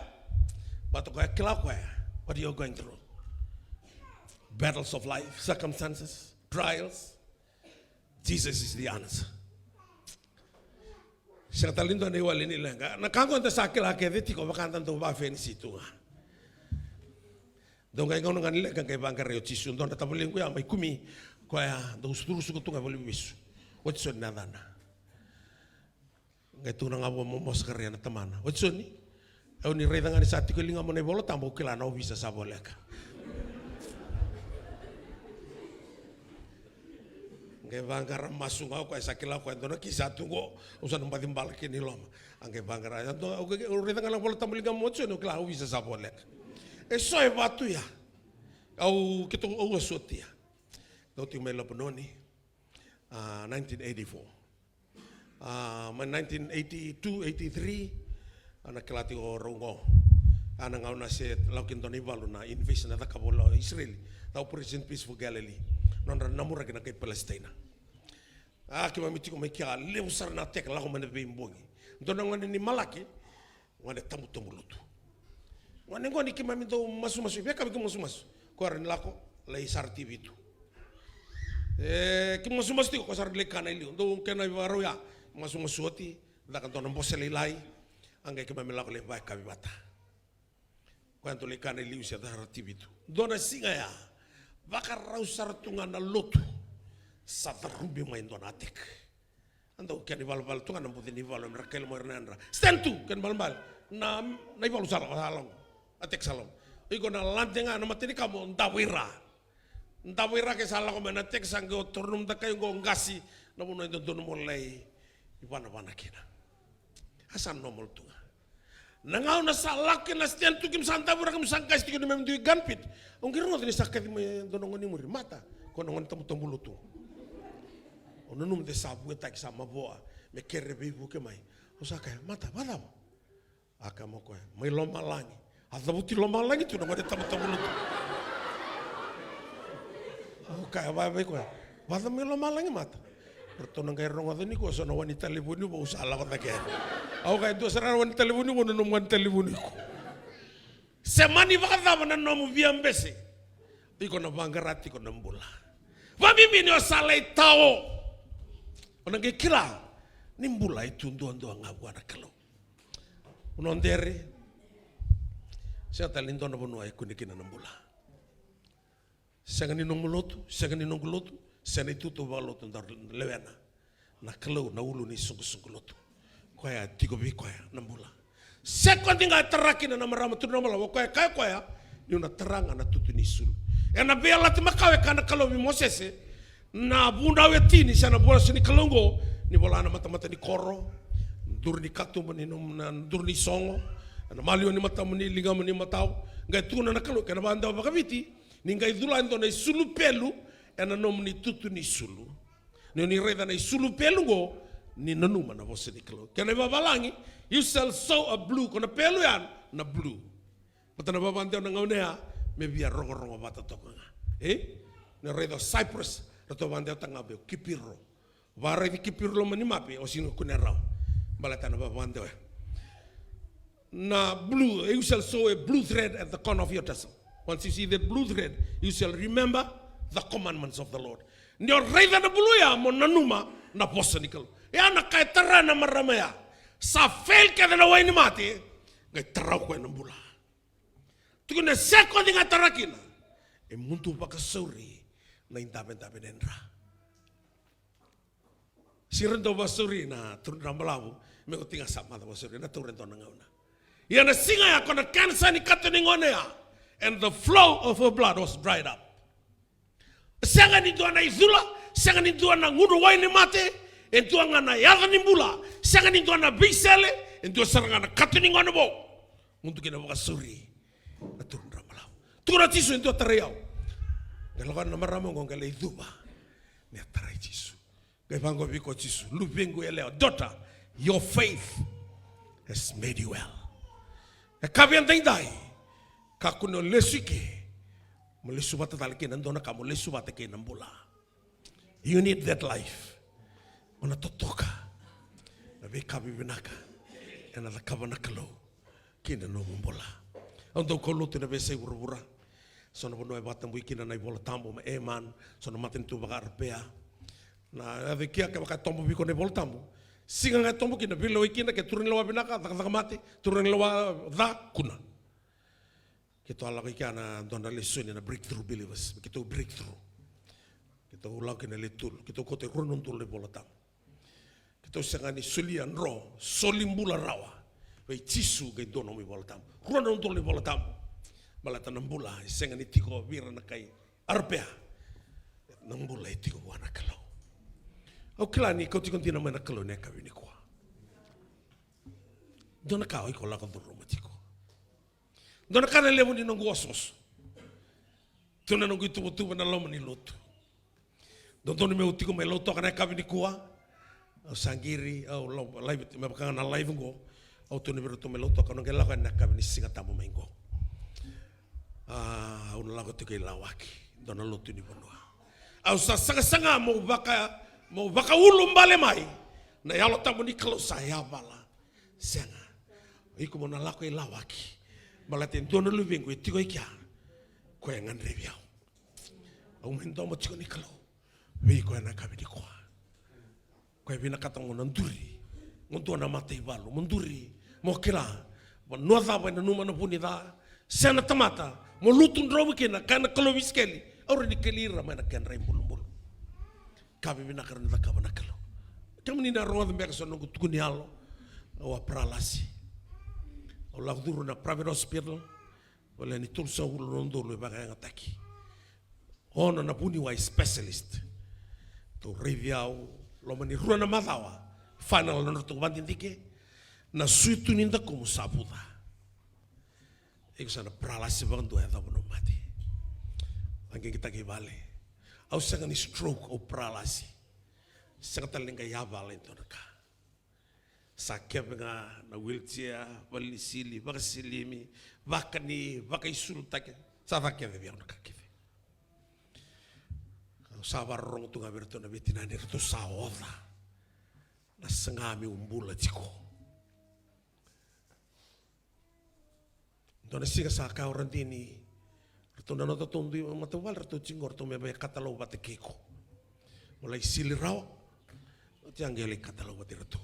Baleta o koya e kila o koya what you are going through. Battles of life, circumstances, trials. Jesus is the answer. Sega tale ni dua na iwali ni leqa. Na ka qo da sa kila kece tiko, vaka da dau vafenisi tu ga. Dau qai gauna ga ni leqa qai vaqarai o Jisu, dua na tavalequ ya mai Kumi, koya dau surusuka tu ga e valeniveivesu. Watisoni na yacana. Qai tukuna ga vua mo, mo sakaria na tamana. Watisoni, au ni raica ga ni sa tiko e ligamu na iVola Tabu, au kila na ovisa sa voleka. Qai vaqara masu ga o koya, sa kila o koya e dua na kisi sa tu qo, au sa na baci bala kina i loma. A qai vaqara, au raica ga na iVola Tabu ligamu, Watisoni, au kila na ovisa sa voleka. E so e vatu ya. Au, keitou, au a sotia. Au tiko mai Lepanoni, a, nineteen eighty-four. A, mai nineteen eighty-two, eighty-three, a na kila tiko rau qo. A na gauna se lako kina dua na ivalu na invasion a cakava o Isireli. Na Operation Peaceful Galilee. Nodra namuraki na kai Palesitaina. A, keimami tiko mai kea, levu sara na attack lako mai na veibogi. Dua na gone ni Malake, gone tabutabulutu. Gone qo ni keimami dau masumasu, veka keimami masumasu. Koya rawa ni lako, lai sara T V tu. E, keimami masumasu tiko, koya sara lai kana i liu. Dau kena ivakarau ya, masumasu oti, caka dua na bose lailai, a qai keimami lako lai vakayakavi vata. Koya dau lai kana i liu se sara T V tu. Dua na siga ya, vakarau sara tu ga na lotu, sa carubi mai dua na attack. A dau kena ivalavala tu ga na boce ni valu, me ra kaila mai ira na yadra. Stand tu, kena ibalebale. Na, na ivalu sa lako, sa lako. Attack sa lako. Iko na lade ga na matanikau mo davo ira. Davo ira ke sa lako mai na attack sa qai o toro nomu dakai qo qasi. Na vanua e dodonu mo lai ivanavana kina. A sa normal tu ga. Na gauna sa lako kina na stand tu, keimami sa davo ira, keimami sa qasi tiko ni keimami dui gunpit. Au qai rogoca ni sa kaci mai dua na gone i muri, Mata, ko na gone tabutabulutu. Au nanuma de sa vuetaki, sa mavoa, me kere veivuke mai. Au sa kaya, Mata, vakacava? A kaya mai o koya, mai lomalagi. A cavuti lomalagi tu na gone tabutabulutu. Au kaya vaka vei koya, vakacava mai lomalagi, Mata? Ratou na qai rogoca nikua so na wani talevoni vou sa lako cake yani. Au kaya, dua sara na wani talevoni vou, na nomu wani talevoni iko. Se mani vakacava na nomu via bese, iko na vaqara tiko na bula. Vakabibi ni o sa lai tao, o na qai kila ni bula e tu duadua ga vua na Kalou. Vanua o Dere, Sega tale ni dua na vanua e kune kina na bula. Sega ni nomu lotu, sega ni noqu lotu, sega ni tutu vakalotu da lewena. Na Kalou na ulu ni soqosoqo lotu. Koya e tiko vei koya na bula. Sekodi ga e tara kina na marama tu na malawa, o koya e kaya koya, niu na tara ga na tutu ni sulu. Ena veiyalayalati makawa e kaya na Kalou vei Mosese, na vunau e tini se na vosa ni Kalou oqo, ni vola na matamata ni koro, duru ni katuba ni nomu na duru ni sogo, na maliwa ni matamuni, ligamuni, matau, qai tukuna na Kalou, kena vakadewa vakaviti, ni qai cula e dua na isulu pelu ena nomuni tutu ni sulu. Ni oni raica na isulu pelu oqo, ni nanuma na vosa ni Kalou. Kena ivavalagi, you shall sow a blue, ko na pelu ya na blue. Vata na vakadewa na gauna ya, me via rogorogo vata toka ga. E? Ni raica o Cyprus, ratou vakadewataka ga vei o kipiro. Vakaraici kipiro loma ni mape, o sega ni kune rawa. Baleta na vakadewa. Na blue, you shall sow a blue thread at the corner of your tassel. Once you see that blue thread, you shall remember the commandments of the Lord. Ni o raica na bulu ya mo nanuma na vosa ni Kalou. Ya na ka e tara na marama ya. Sa fail kece na wai ni mate, qai tara o koya na bula. Tukuna sekodi ga e tara kina. E mudu vakasauri na idavedave ni dra. Sira dau vakasauri na turu dra balavu, me oti ga sa maca vakasauri na taura e dua na gauna. Ia na siga ya ko na kenisa ni kato ni gone ya, and the flow of her blood was dried up. Sega ni dua na icula, sega ni dua na gunu wai ni mate, e dua ga na yaca ni bula, sega ni dua na veisele, e dua sara ga na kato ni gone vou. Mudu kina vakasauri na turu dra balavu. Tukuna o Jisu e dua tarai au. Qai lako na marama oqo qai lai cuva. Ni a tarai Jisu. Qai vaqo vei koya o Jisu, luvequ yalewa, daughter, your faith has made you well. E ka via daidai, kakua ni o lesu i ke, mo lesu vata tale kei na dua na ka, mo lesu vata kei na bula. You need that life. O na totoka na veika vivinaka ena cakava na Kalou kina nomu bula. Au dau kaulotu ena veiyasai vuravura. So na vanua e vakatabui kina na iVola Tabu, ma e man, so na matanitu vakaarapea. Na yaco i kea kevaka e tobo vei iko na iVola Tabu. Siga ga e tobo kina, veilewai kina, ke turaga ni lewa vinaka, cakacaka mate, turaga ni lewa ca, kuna. Keitou a lako i kea na dua na lesoni na Breakthrough Believers, keitou breakthrough. Keitou lako kina le tolu, keitou kauta e rua na udolu na iVola Tabu. Keitou sega ni solia dro, soli bula rawa vei Jisu qai dua nomu iVola Tabu. Rua na udolu na iVola Tabu. Baleta na bula e sega ni tiko vei ira na kai arapea. Na bula e tiko vua na Kalou. Au kila ni kau tiko dina mai na Kalou ena yakavi nikua. Dua na ka o iko lako curuma tiko. Dua na ka na levu ni noqu osooso. Tu na noqu ituvatuva na loma ni lotu. Dodonu meu tiko mai Lautoka na yakavi nikua. Au sa qiri, au lau, live, me vaka ga na live qo. Au tukuna vei iratou mai Lautoka, au na qai lako yani na yakavi ni Siga Tabu mai qo. A, au na lako tiko i Lawaki, dua na lotu ni vanua. Au sa sagasaga meu vaka, meu vakaulubale mai. Na Yalo Tabu ni Kalou sa yavala. Sega. O iko mo na lako i Lawaki. Baleta e dua na luvequ e tiko i kea. Koya e gadrevi au. Au mai domo tiko ni Kalou vei koya na yakavi nikua. Koya e vinakata mo na duri. Mo dua na mataivalu, mo duri. Mo kila. Vanua cava e nanuma na vu ni ca. Se na tamata. Mo lutu dromu kina, kaya na Kalou vei Isikeli. Au rawa ni keli ira mai na kedra ibulubulu. Ka vivinaka rawa ni cakava na Kalou. Kemuni na rogoca beka so na noqu tukuni yalo. Au a paralasi. Au lako curu na private hospital. Au lewe ni tolusagavulu na udolu e vakayagataki. Ono na vuniwai specialist. Tou raici au, loma ni rua na macawa. Final na nodratou vadidike. Na suitu ni dakumu sa vuca. Iko sa na paralasi vakadua, yacova na mate. Vaqigitaki i vale. Au sega ni stroke, au paralasi. Sega tale ni qai yavala e dua na ka. Sa keve ga na wheelchair, valenisili, vakasilimi, vakani, vakaisulutaki. Sa ca kece vei au na ka kece. Au sa vakarorogo tu ga vei iratou na veitinani, ratou sa oca. Na saga meu bula tiko. Dua na siga sa kaya o Radini, ratou na nodatou dui matavuvale, ratou tiko qo, ratou me via katalau vata kei iko. Mo lai sili rawa. Oti a qai lai katalau vata kei iratou.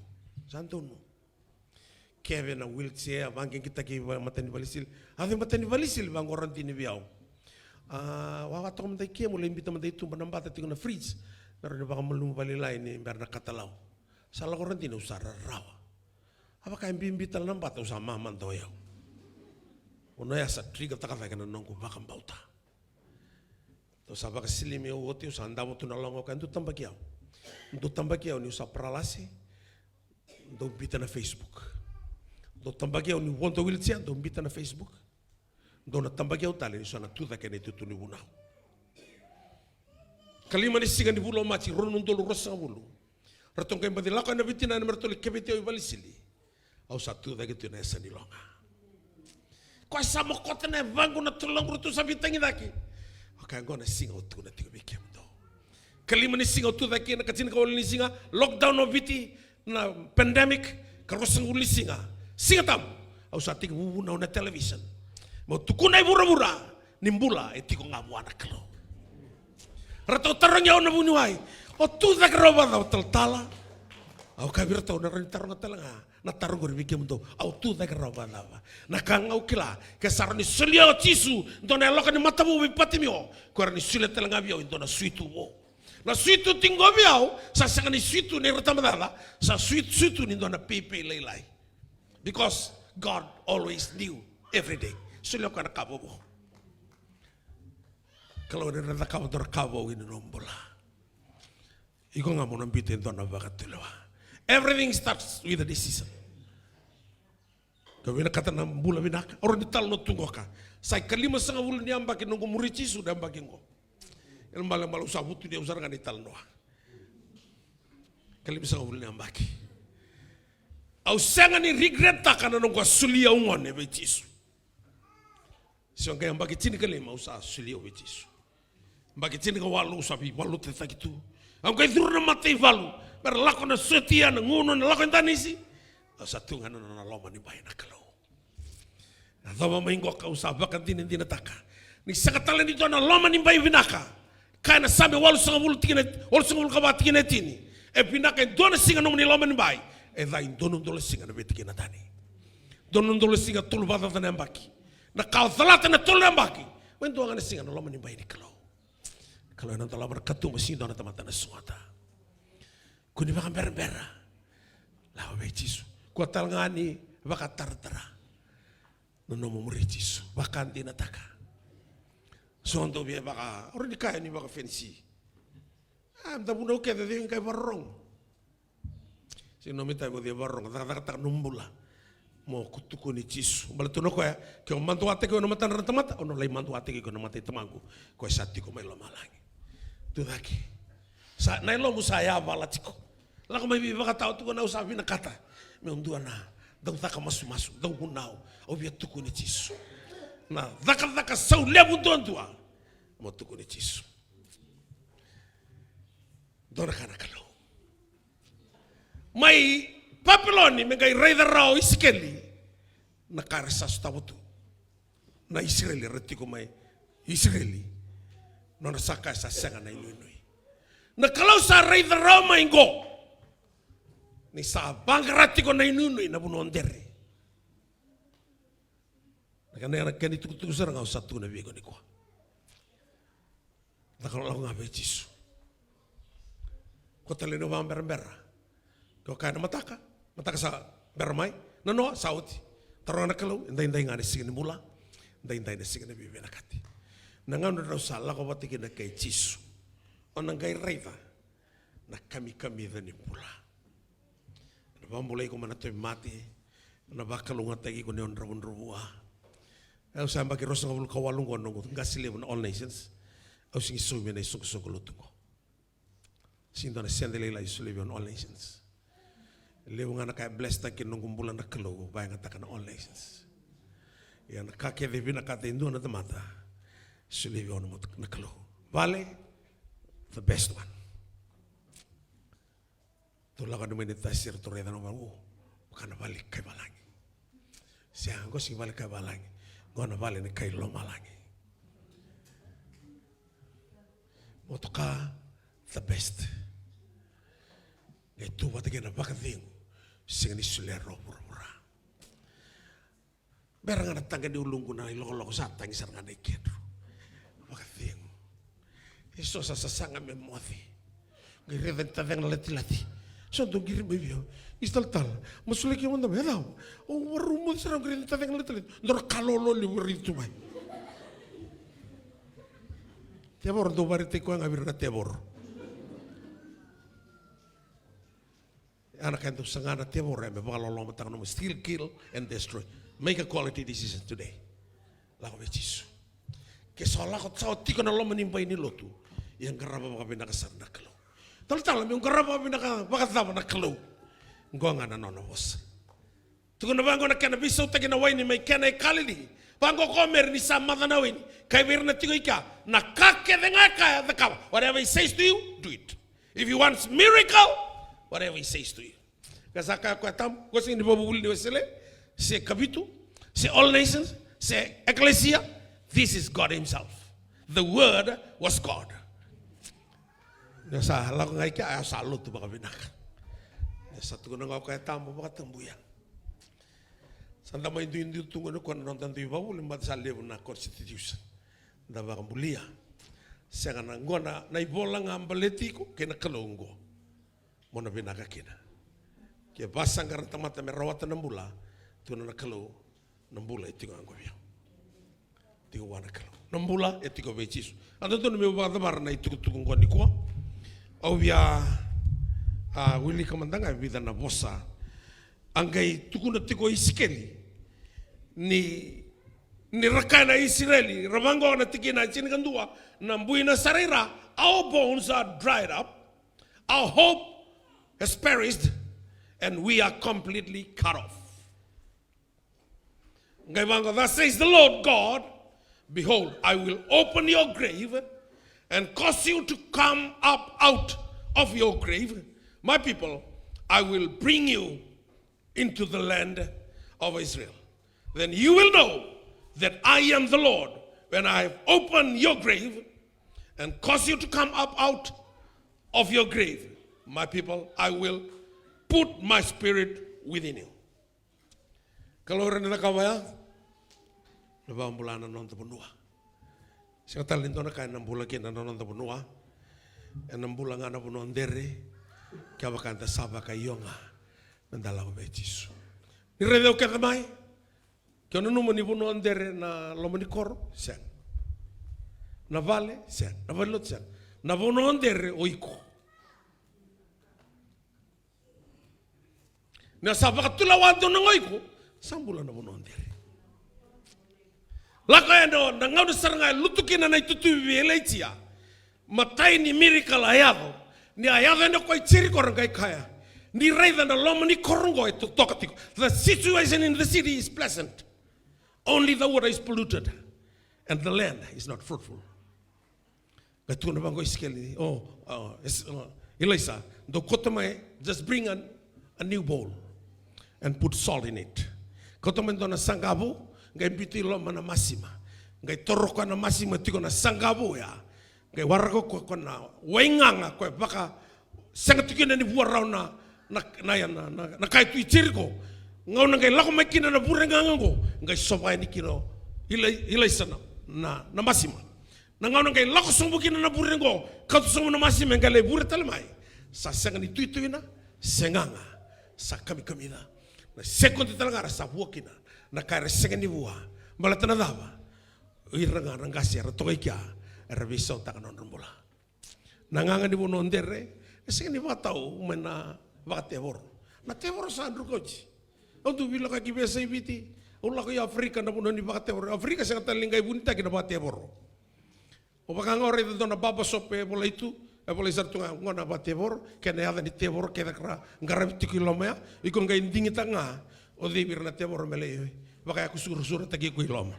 Sa donu. keve na wheelchair, vaqeqetaki vakamatanivalesili. A vei matanivalesili vaqoradini vei au. A, wawa toka mada i kemu, lai bita mada i tuba na bata tiko na fridge. Me rawa ni vakamalumu valailai ni bera na katalau. Sa lako radini au sa rarawa. A vaka e bibi tale na bata au sa mamada o yau. Ono ya sa trigger taka cake na noqu vakabauta. Au sa vakasilimi au oti, au sa davo tu na logo, ka dou tabaki au. Dou tabaki au niu sa paralasi. Dou bita na Facebook. Dou tabaki au niu vodo wheelchair, dou bita na Facebook. Dou na tabaki au tale niu sa na tucake na itutu ni vunau. Kalima ni siga ni vula o Maji, rua na udolu ruasagavulu. Ratou qai baci lako ena vitina ena me ratou lai keveti au i valesili. Au sa tucake tu ena yasa ni loga. Koya sa mokota na yavaqu na toloqu ratou sa veitagicaki. O kaya qo na siga au tukuna tiko vei kemudou. Kalima ni siga au tucake ena ka tinikawalu ni siga, lockdown o Viti, na pandemic, ka ruasagavulu ni siga. Siga Tabu, au sa tekivu vunau na television. Meu tukuna i vuravura, ni bula e tiko ga vua na Kalou. Ratou tarogi au na vuniwai, o tu cake rawa vakacava talatala? Au kaya vei iratou, na rawa ni taroga tale ga na taro qori vei kemudou, au tu cake rawa vakacava? Na ka ga au kila, ke sa rawa ni solia o Jisu dua na yaloka ni matavu vei Patimio, ko rawa ni solia tale ga vei au e dua na suitu vou. Na suitu tiko vei au sa sega ni suitu ni rata macaca, sa suitu, suitu ni dua na peipei lailai. Because God always knew every day. Solia o koya na ka vovou. Kalou ena cakava dua na ka vou ena nomu bula. Iko ga mo na biuta e dua na vakatulewa. Everything starts with a decision. Ka vinakata na bula vinaka. Au rawa ni talanoa tu qoka. Sa ikalimasagavulu ni yabaki noqu muri Jisu na yabaki qo. Ena malemale au sa vutuniyau sara ga ni talanoa. Ikalimasagavulu ni yabaki. Au sega ni regrettaka na noqu a solia au gone vei Jisu. Se o qai yabaki tinikalima au sa solia au vei Jisu. Yabaki tinikawalu au sa veivalutataki tu. Au qai curu na mataivalu me ra lako na sotia na gunu na lako e danisi. Au sa tu ga na nona loma ni bai na Kalou. Yacova mai qoka au sa vakadinadinataka ni sega tale ni dua na loma ni bai vinaka. Kaya na Same walusagavulu tikina, walusagavulu ka va tikina e tini. E vinaka e dua na siga nomuni loma ni bai e ca e dua na udolu na siga na veitikina tani. Dua na udolu na siga tolu vakacaca na yabaki. Na ka o calata na tolu na yabaki, mai dua ga na siga na loma ni bai ni Kalou. Kalou ena dolava na katuba, sega ni dua na tamata na sogota. Kua ni vakaberabera. Lako vei Jisu. Kua tale ga ni vakataratara na nomu muri Jisu. Vakadinataka. So dou via vaka, au rawa ni kaya ni vakafenisi. A, da vunau kece, cei qai vakarorogo? Sega ni nomu itavi o cei vakarorogo, cakacakataka nomu bula. Mo tukuni Jisu. Baleta na koya, ke o maduataki au ena matadra na tamata, au na lai maduataki iko ena mata i Tamaqu. Koya sa tiko mai lomalagi. Tucake. Sa, na yalomu sa yavala tiko. Lako mai veivakatawa tiko, au sa vinakata meu dua na dau caka masumasu, dau vunau. Au via tukuni Jisu. Na cakacaka sau levu duadua. Mo tukuni Jisu. Dua na ka na Kalou. Mai Papiloni me qai raica rawa o Isikeli na ka era sa sotava tu. Na Isireli era tiko mai Isireli. Nona sa kaya sa sega na inuinui. Na Kalou sa raica rawa mai qo ni sa vaqara tiko na inuinui na vanua o Dere. Na kena, na kena itukutuku sara ga au sa tukuna vei iko nikua. Caka lako ga vei Jisu. Ko tale ni vakaberabera. Ke o kaya na mataka, mataka sa bera mai, na noa sa oti. Taroga na Kalou, e daidai ga na siga ni bula, daidai na siga ni veivinakati. Na gauna drau sa lako vata kina kei Jisu, o na qai raica na kamikamica ni bula. Na vakabulai iko mai na tauvimate, na vakalougatataki iko ni o dravudravua. Au sa yabaki ruasagavulu ka walu oqo na noqu qasi levu na All Nations. Au sega ni saumi ena isoqosoqo lotu oqo. Sega ni dua na sede lailai e solia vei au na All Nations. Levu ga na ka e bless-taka kina noqu bula na Kalou, vakayagataka na All Nations. Ia na ka kece e vinakata e dua na tamata, solia vei au na Kalou. Vale, the best one. Tou lako yani mai na tasi, ratou raica na vale qo, vaka na vale ni kai valagi. Sega, qo sega ni vale ni kai valagi. Qo na vale ni kai lomalagi. Motoka, the best. Qai tu vata kei na vakacegu, sega ni solia rawa vuravura. Bera ga na taqa ni uluqu na ilokoloko sa tagi sara ga na ikedru. Vakacegu. Eso sa sasaga me moce. Qai raica ni tacega na latilati. So dau qiri mai vei au. Istalatala. Masulaki au mada mai. E cava? Au vakarau moce sara, au qai raica ni tacega na latilati. Dua na ka lolo levu raici tu mai. Tevoro, dau vakaraitaki koya ga vei ira na tevoro. Ya na ka e dau saga na tevoro, ya me vakalolomataka nomu, steal, kill and destroy. Make a quality decision today. Lako vei Jisu. Ke sa lako, sa tiko na loma ni bai ni lotu, ia qarava vakavinaka sara na Kalou. Talatala, meu qarava vakavinaka vakacava na Kalou? Qo ga na nona vosa. Tukuna vaqo na kena veisautaki na waini mai Kena e Kalili. Vaqo ko Meri ni sa maca na waini. Kaya vei ira na tiko i kea, na ka kece ga e kaya, cakava. Whatever he says to you, do it. If he wants miracle, whatever he says to you. Ka sa kaya koya tabu, ko sega ni vakavuvuli ni Wesele, se Kavitu, se All Nations, se Ekalesia. This is God himself. The word was God. Ni sa lako ga i kea, a sa lotu vakavinaka. Ni sa tukuna ga o koya tabu, vakatabuya. Sa da mai duidui tu ga ni koya na noda dui vakavuvuli, baleta sa levu na constitution. Da vakabulia. Sega, na qo na, na ivola ga baleti iko kei na Kalou qo. Mo na vinaka kina. Ke vasaqara na tamata me rawata na bula, tukuna na Kalou, na bula e tiko ga qo vei au. Tiko vua na Kalou. Na bula e tiko vei Jisu. A dodonu meu vakacavara na itukutuku qo nikua. Au via, a, wilika mada ga e vica na vosa. A qai tukuna tiko o Isikeli ni, ni ra kaya na Isireli, ra vaqo na tikina e tinikadua, na buina sara i ra, our bones are dried up, our hope has perished, and we are completely cut off. Qai vaqo, thus says the Lord God, behold, I will open your grave and cause you to come up out of your grave, my people, I will bring you into the land of Israel. Then you will know that I am the Lord when I have opened your grave and caused you to come up out of your grave. My people, I will put my spirit within you. Kalou era na cakava ya, na vakabula na noda vanua. Sega tale ni dua na ka ena bula kina na noda vanua. Ena bula ga na vanua dere, kevaka eda sa vakaio ga meda lako vei Jisu. Ni raici au kece mai, ke o nanuma ni vanua dere na loma ni koro, sega. Na vale, sega. Na vale lotu, sega. Na vanua dere o iko. Ni a sa vakatulewa donu na gone iko, sa bula na vanua dere. Lako yani o na gauna sara ga e lutu kina na itutu vei Ilaija. Matai ni miracle a yaco. Ni a yaco yani o koya i Jeriko ra qai kaya, ni raica na loma ni koro oqo e totoka tiko. The situation in the city is pleasant. Only the water is polluted and the land is not fruitful. Qai tukuna vaqo o Isikeli, o, o, Ilaisa, dou kauta mai, just bring a, a new bowl and put salt in it. Kauta mai dua na saqavu, qai biuta i loma na masima. Qai toro koya na masima tiko na saqavu ya. Qai waraka koya ko na waigaga koya vaka sega tiko kina ni vua rawa na, na, na, na, na, na kai tu i Jeriko. Gauna qai lako mai kina na vure gaga oqo, qai sova yani kina o Ilai-, Ilaisa na, na, na masima. Na gauna qai lako sobu kina na vure oqo, kauta sobu na masima, qai lai vure tale mai. Sa sega ni tuituina, sega ga, sa kamikamica. Na sekodi tale ga ra sa vua kina na ka era sega ni vua. Baleta na cava? O ira ga na qase era toka i kea, era veisautaka na nodra bula. Na gaga ni vanua dere e sega ni vakatau mai na vakatevoro. Na tevoro sa dru kauti. Au tu veilakoyaki veiyasai Viti. Au lako i Aferika, na vanua ni vakatevoro. Aferika sega tale ni qai vunitaki na vakatevoro. O vaka ga o raica dua na baba sope e volai tu, e volai sara tu ga, oqo na vakatevoro, kei na yaca ni tevoro kece ka ra qaravi tiko i loma ya. Iko qai digitaka ga o cei vei ira na tevoro me lai vakayakusurasurataki iko i loma.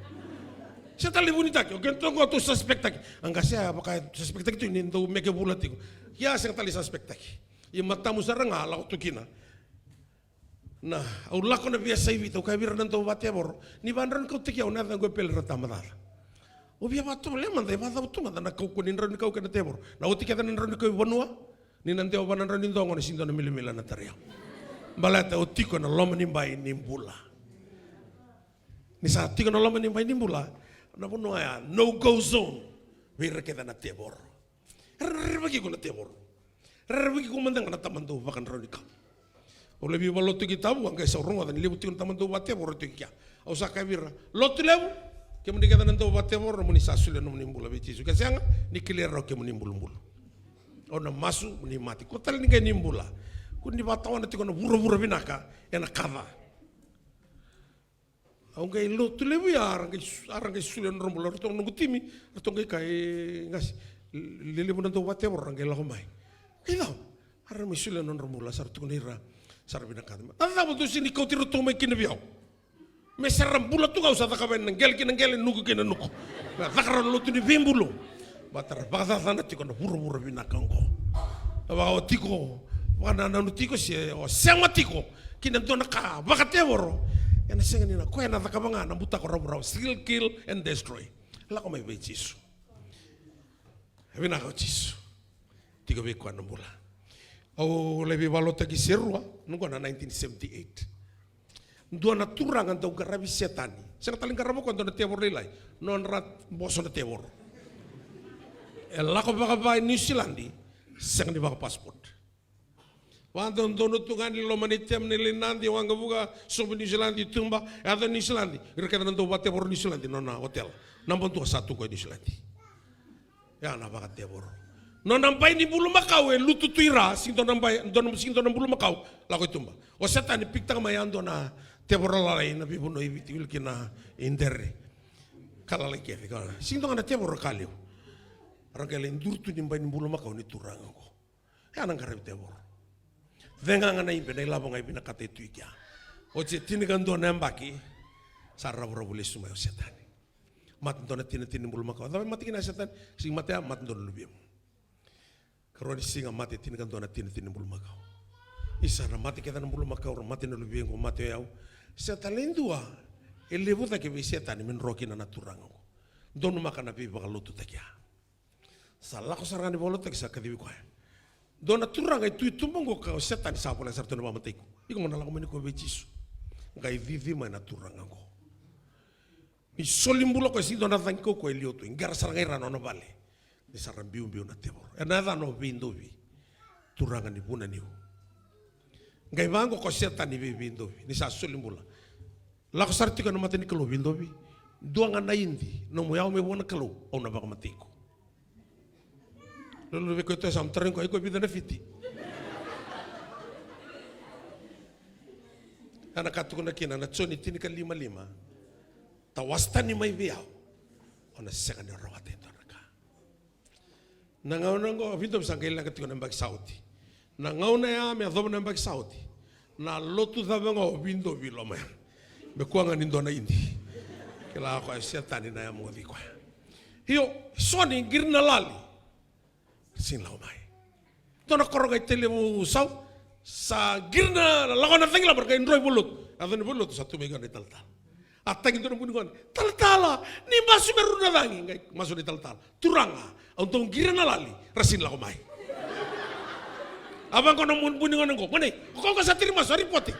Sega tale ni vunitaki, o kena toka oqo tou suspecttaki. A qase ya vaka e suspecttaki tu ni dau meke vula tiko. Ia sega tale ni suspecttaki. Ia matamu sara ga lako tu kina. Na, au lako na veiyasai Viti, au kaya vei ira na dau vakatevoro, ni vakadraunikauataki au na yaca qo e Pele Rata Macaca. Au via vakatovolea mada, e vakacava tu mada na kaukauwa ni draunikau kei na tevoro. Na oti kece na draunikau i vanua, ni na dewa vua na drau ni dogo, na sega ni dua na milamila na tarai au. Baleta au tiko ena loma ni bai ni bula. Ni sa tiko na loma ni bai ni bula, na vanua ya, no go zone. Vei ira kece na tevoro. Era rerevaki iko na tevoro. Rerevaki iko mada ga na tamata dau vakadraunikau. Au lai veivalotutaki Tavua, qai sa rogoca ni levu tiko na tamata dau vakatevoro tiko i kea. Au sa kaya vei ira, lotu levu, kemuni kece na dau vakatevoro, nomuni sa solia nomuni bula vei Jisu. Ke sega, ni kilai rau kemuni bulubulu. Au na masu, mo ni mate. Ko tale ni qai ni bula. Ko ni vakatawana tiko na vuravura vinaka, ena kaca. Au qai lotu levu ya, a ra qai su-, a ra qai solia nodra bula, ratou noqu timi, ratou qai kaya, e, qase, lelevu na dau vakatevoro, ra qai lako mai. Qai cava? A ra mai solia nodra bula, sa ra tukuna ira, sa ra vinakata. A cava dou sega ni kauti iratou mai kina vei au? Me sa ra bula tu ga, au sa cakava yani na qele kei na qele, nuku kei na nuku. Me caka rau na lotu ni veibulu. Baleta ra vakacacana tiko na vuravura vinaka oqo. Na vaka o tiko, vakanananu tiko se o sema tiko ki na dua na ka vakatevoro. Ena sega ni na koya na cakava ga na butako ravuravu, steal, kill and destroy. Lako mai vei Jisu. E vinaka o Jisu. Tiko vei koya na bula. Au lai veivakalotutaki Serua, noqu na nineteen seventy-eight. Dua na turaga dau qaravi Setani. Sega tale ni qarava o koya dua na tevoro lailai. Nodra boso na tevoro. E lako vakava i Niusiladi, sega ni vaka passport. Vakadodonu tu ga ni loma ni temu ni lai Nadi, waqavuka, sobu Niusiladi, tuba, yaco Niusiladi. Ira kece na dau vakatevoro Niusiladi, nona hotel. Naba dua sa tu koya Niusiladi. Ya na vakatevoro. Nona bai ni bulumakau e lutu tu i ra, sega ni dua na bai, dua na, sega ni dua na bulumakau, lako i tuba. O Setani pikitaka mai ya dua na tevoro lalai na veivanua i Viti, wili kina i Dere. Ka lalai kece, ka. Sega ni dua ga na tevoro ka levu. Ra qai lai duri tu ni bai ni bulumakau ni turaga oqo. Ya na qaravi tevoro. Cega ga na ibe na ilavo ga e vinakata e tu i kea. Oti e tinikadua na yabaki, sa ravuravu lesu mai o Setani. Mate dua na tini, tini ni bulumakau. Cava e mate kina o Setani? Sega ni mate ya, mate dua na luvemu. Karua ni siga mate tinikadua na tini, tini ni bulumakau. Isa, ra mate kece na bulumakau, ra mate na luvequ, mate o yau. Sa tale e dua e levu cake vei Setani me dro kina na turaga oqo. Donumaka na veivakalotutaki ya. Sa lako sara ga ni vakalotutaki, sa kacivi koya. Dua na turaga e tu i tuba oqo ka o Setani sa voleka sara tu na vakamatei iko. Iko mo na lako mai nikua vei Jisu. Qai cici mai na turaga oqo. Ni soli bula o koya, sega ni dua na cagi kaukauwa e liwa tu. E qara sara ga i ra na nona vale. Ni sa ra biubiu na tevoro. Ena yacana o Veidovi. Turaga ni Vunaniu. Qai vaqo ko Setani vei Veidovi. Ni sa soli bula. Lako sara tiko ena mata ni Kalou, Veidovi. Dua ga na idi, nomu yawa mai vua na Kalou, au na vakamatei iko. Lolo vei koya tu, sa mo tarogi koya, iko vica na fiti? Ena ka tukuna kina na Joni tinikalima lima. Tawase tani mai vei au, o na sega ni rawata e dua na ka. Na gauna oqo, Veidovi sa qai leqa tiko na yabaki sa oti. Na gauna ya me yacova na yabaki sa oti. Na lotu cava ga o Veidovi i loma ya. Me kua ga ni dua na idi. Kila o koya o Setani na yamoci koya. Io, so ni qiri na lali. Sega ni lako mai. Dua na koro qai talevu sau. Sa qiri na lako na cagilaba, ra qai dro i valenilotu. Yaco na valenilotu sa tu mai qo na italatala. A tagi dua na buni gone. Talatala, ni masu me rua na cagi. Qai masu na italatala. Turaga, au dau qiri na lali, ra sega ni lako mai. A vaqo na buni gone qo. Gone, o koya qo sa tiri masu, a ripote.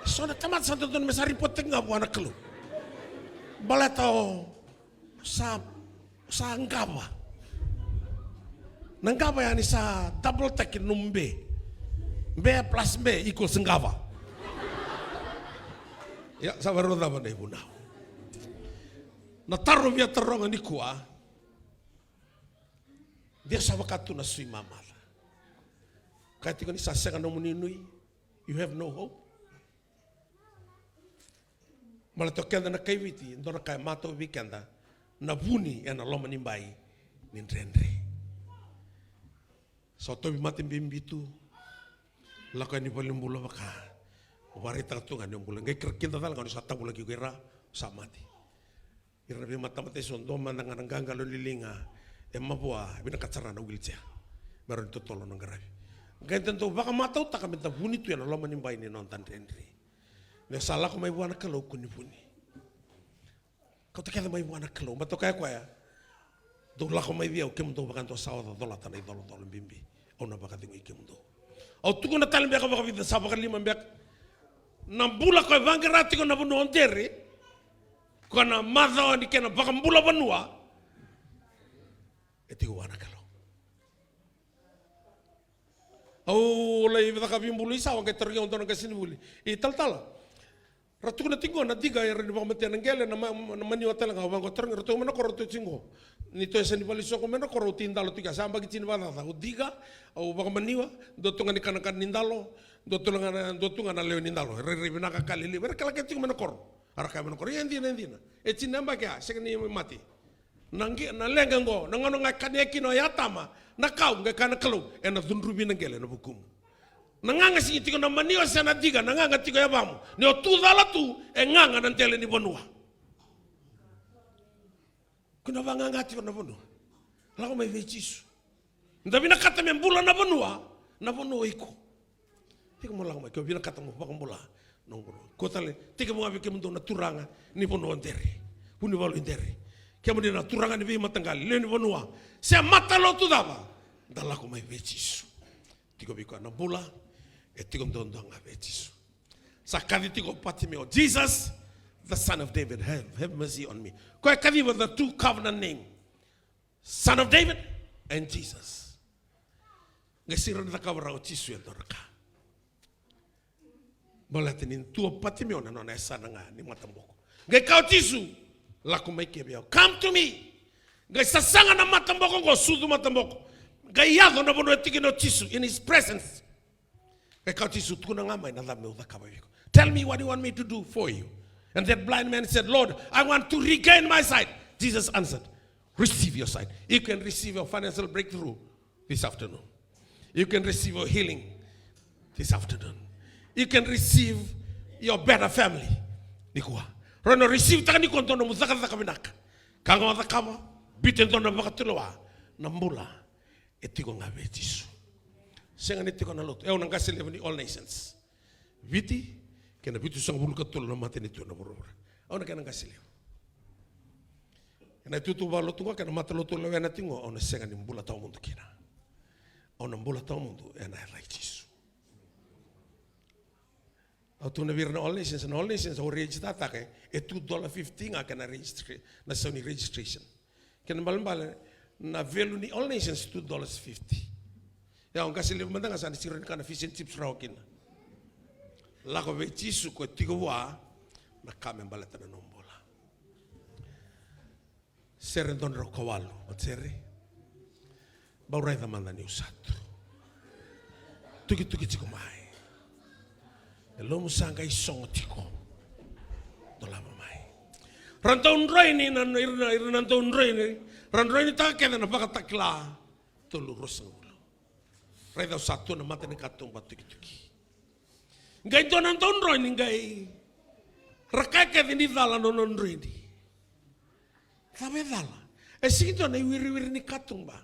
So na tamata sa dodonu me sa ripotetaki ga vua na Kalou. Baleta o sa, sa qava. Na qava yani sa double taki nomu be. Be plus be equals qava. Ia, sa vakarau cava na ivunau. Na taro via taroga nikua. Dia sa vaka tu na sui mamaca. Kaya tiko ni sa sega nomu nuinui. You have no hope. Baleta o keda na kai Viti, dua na ka e matau vei keda, na vuni ena loma ni bai ni dredre. Sa o tauvimate bibi tu, lako yani valenibula vaka, vakaraitaka tu ga ni o bula, qai kira kida cala ga ni sa tavulaki iko i ra, sa mate. Ira na veimatamata eso, dua mada ga na qaqalo ni liga e mavoa, vinakata sara na wheelchair me rawa ni totolo na qaravi. Qai da dau vakamatautaka me da vuni tu ena loma ni bai ni noda dredre. Ni sa lako mai vua na Kalou ko ni vuni. Kauta kece mai vua na Kalou, baleta o kaya o koya, dou lako mai vei au kemudou vakadua sa oca colata na icolacola bibi. Au na vakacegui kemudou. Au tukuna tale beka vakavica, sa vakalima beka. Na bula ko e vaqara tiko na vanua o Dere, ko na macawa ni kena vakabula vanua, e tiko vua na Kalou. Au lai caka veibulu i Sawa, qai tarogi au dua na qasenivuli. I talatala, ra tukuna tiko na diga era ni vakamatea na qele, na ma-, na maniwa tale ga. Au vaqo tarogi, ratou mai na koro, ratou tiko. Ni tou yasa ni valenisoko mai na koro, au tei dalo tiko, sa yabaki tini vakacaca. Au diga, au vakamaniwa, dua tu ga ni kanakana ni dalo, dua tu ga na, dua tu ga na lewe ni dalo. Rairai vinaka ka lelevu, era kalake tiko mai na koro. Era kaya mai na koro, ia e dina, e dina. E tini na yabaki a, sega ni mate. Na qi-, na leqa qo, na gauna ga e kania kina o Atama na kau, qai kaya na Kalou, ena cudruvi na qele ena vukumu. Na gaga sega ni tiko na maniwa se na diga, na gaga tiko e yavamu. Ni o tu cala tu, e gaga na dela ni vanua. Ko na vagaga tiko na vanua. Lako mai vei Jisu. Da vinakata me bula na vanua, na vanua o iko. Iko mo lako mai, ke o vinakata mo vakabula na nomu vanua. Ko tale, tekivu ga vei kemudou na turaga ni vanua o Dere. Vunivalu i Dere. Kemuni na turaga ni veimataqali, lewe ni vanua. Se matalotu cava, da lako mai vei Jisu. Tiko vei koya na bula, e tiko duadua ga vei Jisu. Sa kaci tiko o Patimeo, "Jesus, the son of David, have, have mercy on me." Koya kaciva the two covenant name. Son of David and Jesus. Qai sega ni cakava rawa o Jisu e dua na ka. Baleta ni tu o Patimeo na nona yasana ga ni mataboko. Qai kaya o Jisu, "Lako mai ke vei au. Come to me." Qai sasaga na mataboko qo, sucu mataboko. Qai yaco na vanua e tiko kina o Jisu, in his presence. Qai kaya o Jisu, "Tukuna ga mai na cava meu cakava vei iko. Tell me what you want me to do for you." And that blind man said, "Lord, I want to regain my sight." Jesus answered, "Receive your sight." You can receive your financial breakthrough this afternoon. You can receive your healing this afternoon. You can receive your better family nikua. Rau na receive taka nikua dua nomu cakacaka vinaka. Ka ga o cakava, biuta e dua na vakatulewa, na bula e tiko ga vei Jisu. Sega ni tiko na lotu. E au na qase levu ni All Nations. Viti, kei na vitusagavulu ka tolu na matanitu ena vuravura. Au na kena qase levu. Ena itutu vakalotu qo, kei na matalotu lewena tiko qo, au na sega ni bula tawamudu kina. Au na bula tawamudu ena yaca i Jisu. Au tukuna vei ira na All Nations, na All Nations au register-taka, e two dollar fifty ga kena registra-, na sau ni registration. Kena ibalebale, na value ni All Nations two dollars fifty. Ia, o qase levu mada ga sa na siro ni kana fish and chips rawa kina. Lako vei Jisu, ko tiko vua na ka me baleta na nomu bula. Sere dua na drau ka walu, o Sere. Bau raica mada niu sa tu. Tukituki tiko mai. E lomu sa qai sogo tiko. Dolava mai. Ra dau droini na, ira na, ira na dau droini. Ra droinitaka kece na Vakatakila tolu ruasagavulu. Raica au sa tu na mata ni katuba tukituki. Qai dua na dau droini qai. Ra kaya kece ni cala na nona droini. Cava e cala? E sega ni dua na iwiriwiri ni katuba.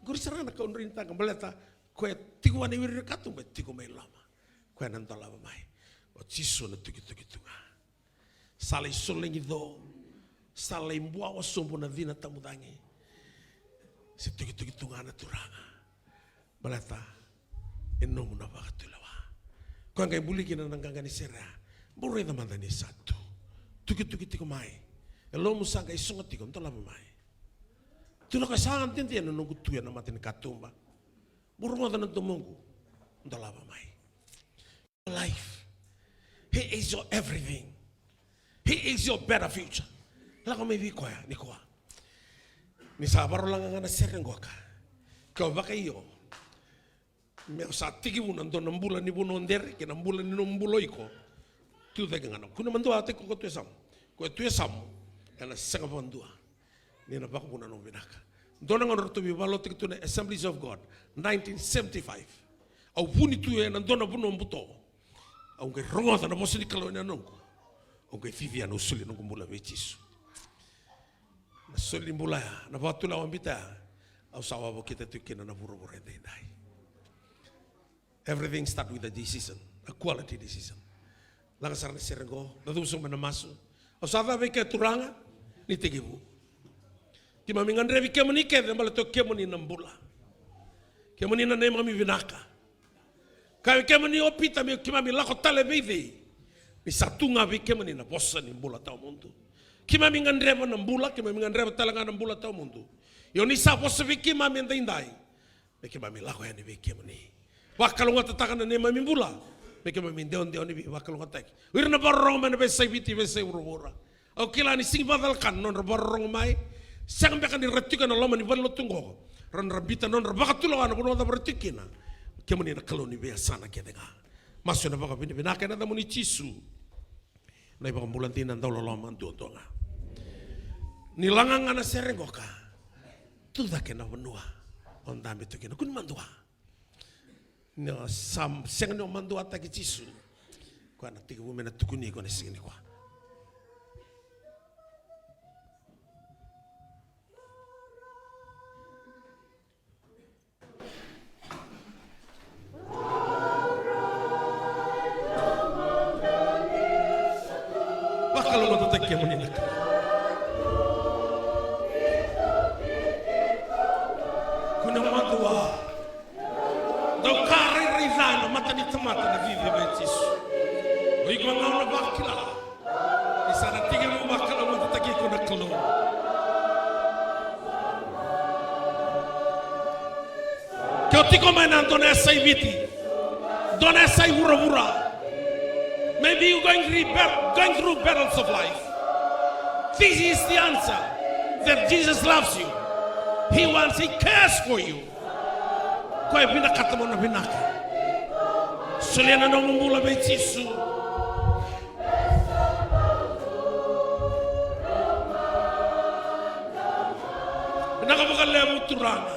Qori sara ga na ka au droinitaka baleta koya tiko vua na iwiriwiri ni katuba, e tiko mai loma. Koya na dolava mai. O Jisu na tukituki tu ga. Sa lai solegi co, sa lai buawa sobu na cina tamucagi. Se tukituki tu ga na Turaga. Baleta e nomu na vakatulewa. Koya qai buli kina na qaqa ni sere. Bau raica mada ni sa tu. Tukituki tiko mai. E lomu sa qai sogo tiko, dolava mai. Tu na ka sa dede na noqu tu ena mata ni katuba. Bau rogoca na domoqu. Dolava mai. Life. He is your everything. He is your better future. Lako mai vei koya nikua. Ni sa varolaga ga na sere qoka. Ke o vakaio. Me o sa tekivu na dua na bula ni vanua o Dere, kei na bula ni nomu bula o iko. Tu cake ga na. Kua ni madua tiko ko tu e yasamu. Ko tu e yasamu. Ena sega vakadua. Ni na vakavuna nomu vinaka. Dua na gauna ratou veivakalotutaki tu na Assemblies of God, nineteen seventy-five. Au vuni tu ena dua na vanua buto. Au qai rogoca na vosa ni Kalou ena noqu. Au qai vivia na soli noqu bula vei Jisu. Na soli bula ya, na vakatulewa biuta ya. Au sa wavokita tu kina na vuravura edaidai. Everything start with a decision, a quality decision. Laga sara na sere qo, da cuva sobu mai na masu. Au sa cava vei ke Turaga, ni tekivu. Keimami gadrevi kemuni kece, baleta o kemuni na bula. Kemuni na neimami vinaka. Kaya vei kemuni o Pita, me keimami lako tale vei cei? Ni sa tu ga vei kemuni na vosa ni bula tawamudu. Keimami gadreva na bula, keimami gadreva tale ga na bula tawamudu. Ia ni sa vosa vei keimami edaidai, me keimami lako yani vei kemuni. Vakalougatataka na neimami bula, me keimami dewadewa ni veivakalougatataki. O ira na vakarorogo mai na veiyasai Viti, veiyasai vuravura. Au kila ni sega ni vakacalaka na nodra vakarorogo mai. Sega beka ni ra tiko ena loma ni valenilotu oqo, ra na biuta na nodra vakatulewa ena vanua cava ra tiko kina. Kemuni na Kalou ni veiyasana kece ga. Masu ena vakavinavinaka ena yacamuni Jisu, na iVakabula dina, dauloloma duadua ga. Ni laga ga na sere qoka, tucake na vanua o dabe tu kina. Kua ni madua. Ni o sa sega ni o maduataki Jisu, koya na tekivu me na tukuni iko na siga nikua. Vakalougatataki kemuni na Kalou. Kua ni madua. Dau ka rairai ca ena mata ni tamata na cici vei Jisu. O iko ga o na vakila ni sa na tekivu vakalougatataki iko na Kalou. Ke o tiko mai na dua na yasai Viti, dua na yasai vuravura. Maybe you going through, bat- going through battles of life. This is the answer, that Jesus loves you. He wants, he cares for you. Koya e vinakata mo na vinaka. Solia na nomu bula vei Jisu. Vinaka vakalevu Turaga.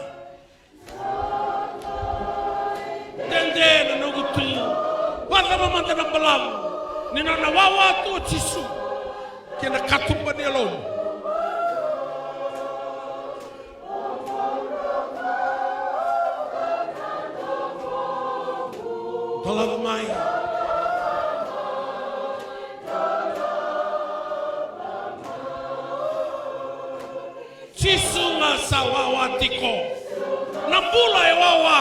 Dede na noqu tu. Vakacava mada na balavu ni nona wawa tu o Jisu kei na katuba ni yalomu. Balavu mai. Jisu ga sa wawa tiko. Na bula e wawa.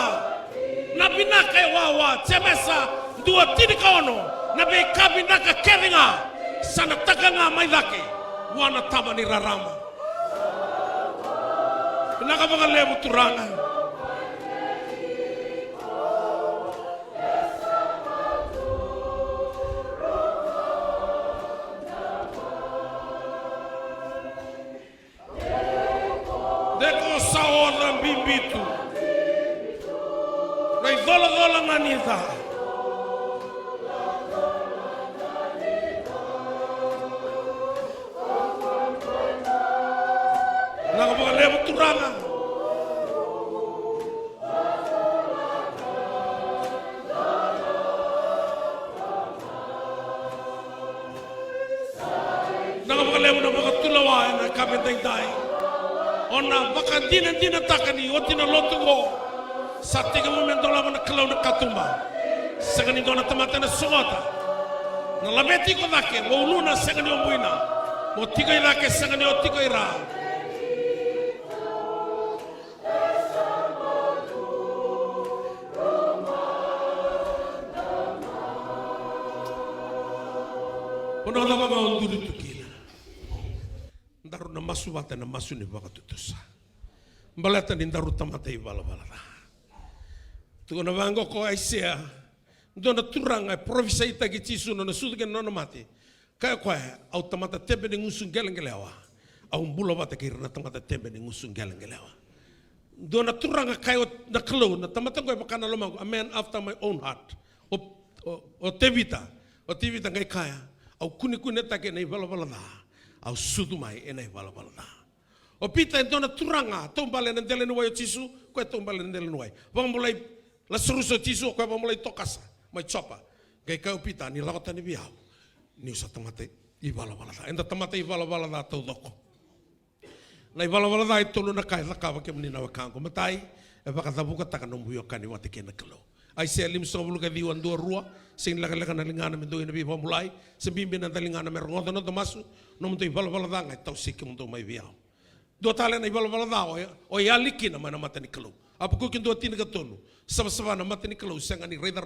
Na vinaka e wawa. Jemesa dua tinikaono. Na veika vinaka kece ga sa na taka ga mai cake vua na Tama ni rarama. Vinaka vakalevu Turaga. De ko sa oca bibi tu na icolacola ga ni ca. Vinaka vakalevu Turaga. Vinaka vakalevu na vakatulewa ena yakavi edaidai. O na vakadinadinataka ni oti na lotu oqo sa tekivu me dolava na Kalou na katuba. Sega ni dua na tamata ena sogota. Na laveti iko cake mo uluna, sega ni o buina. Mo tiko i cake, sega ni o tiko i ra. Vanua cava ga o duri tu kina, daru na masu vata ena masu ni vakatutusa. Baleta ni daru tamata ivalavala ca. Tukuna vaqo ko Aisea, dua na turaga e parofisaitaki Jisu na nona sucu kei na nona mate. Kaya o koya, au tamata tebe ni gusu qeleqelewa. Au bula vata kei ira na tamata tebe ni gusu qeleqelewa. Dua na turaga kaya o na Kalou, na tamata qo e vaka na lomaqu, a man after my own heart. O, o, o Tevita, o Tevita qai kaya, au kunekunetaki ena ivalavala ca, au sucu mai ena ivalavala ca. O Pita e dua na turaga taubale ena dela ni wai o Jisu, koya e taubale ena dela ni wai. Vakabulai Lasarusa o Jisu, o koya vakabulai Tokasa mai Jopa. Qai kaya o Pita, ni lako tani vei au, niu sa tamata ivalavala ca. Eda tamata ivalavala ca taucoko. Na ivalavala ca e tolu na ka e cakava, kemuni na wekaqu. Matai, e vakacavukataka nomu veiwekani vata kei na Kalou. Aisea limasagavulu ka ciwa, dua, rua. Sega ni lekaleka na ligana me dou ina veivakabulai, se bibi na noda ligana me rogoca na noda masu. Nomudou ivalavala ca ga e tawasei kemudou mai vei au. Dua tale na ivalavala ca o, o yali kina mai na mata ni Kalou. Apakuki dua, tinikatolu. Savasava na mata ni Kalou, sega ni raica rawa.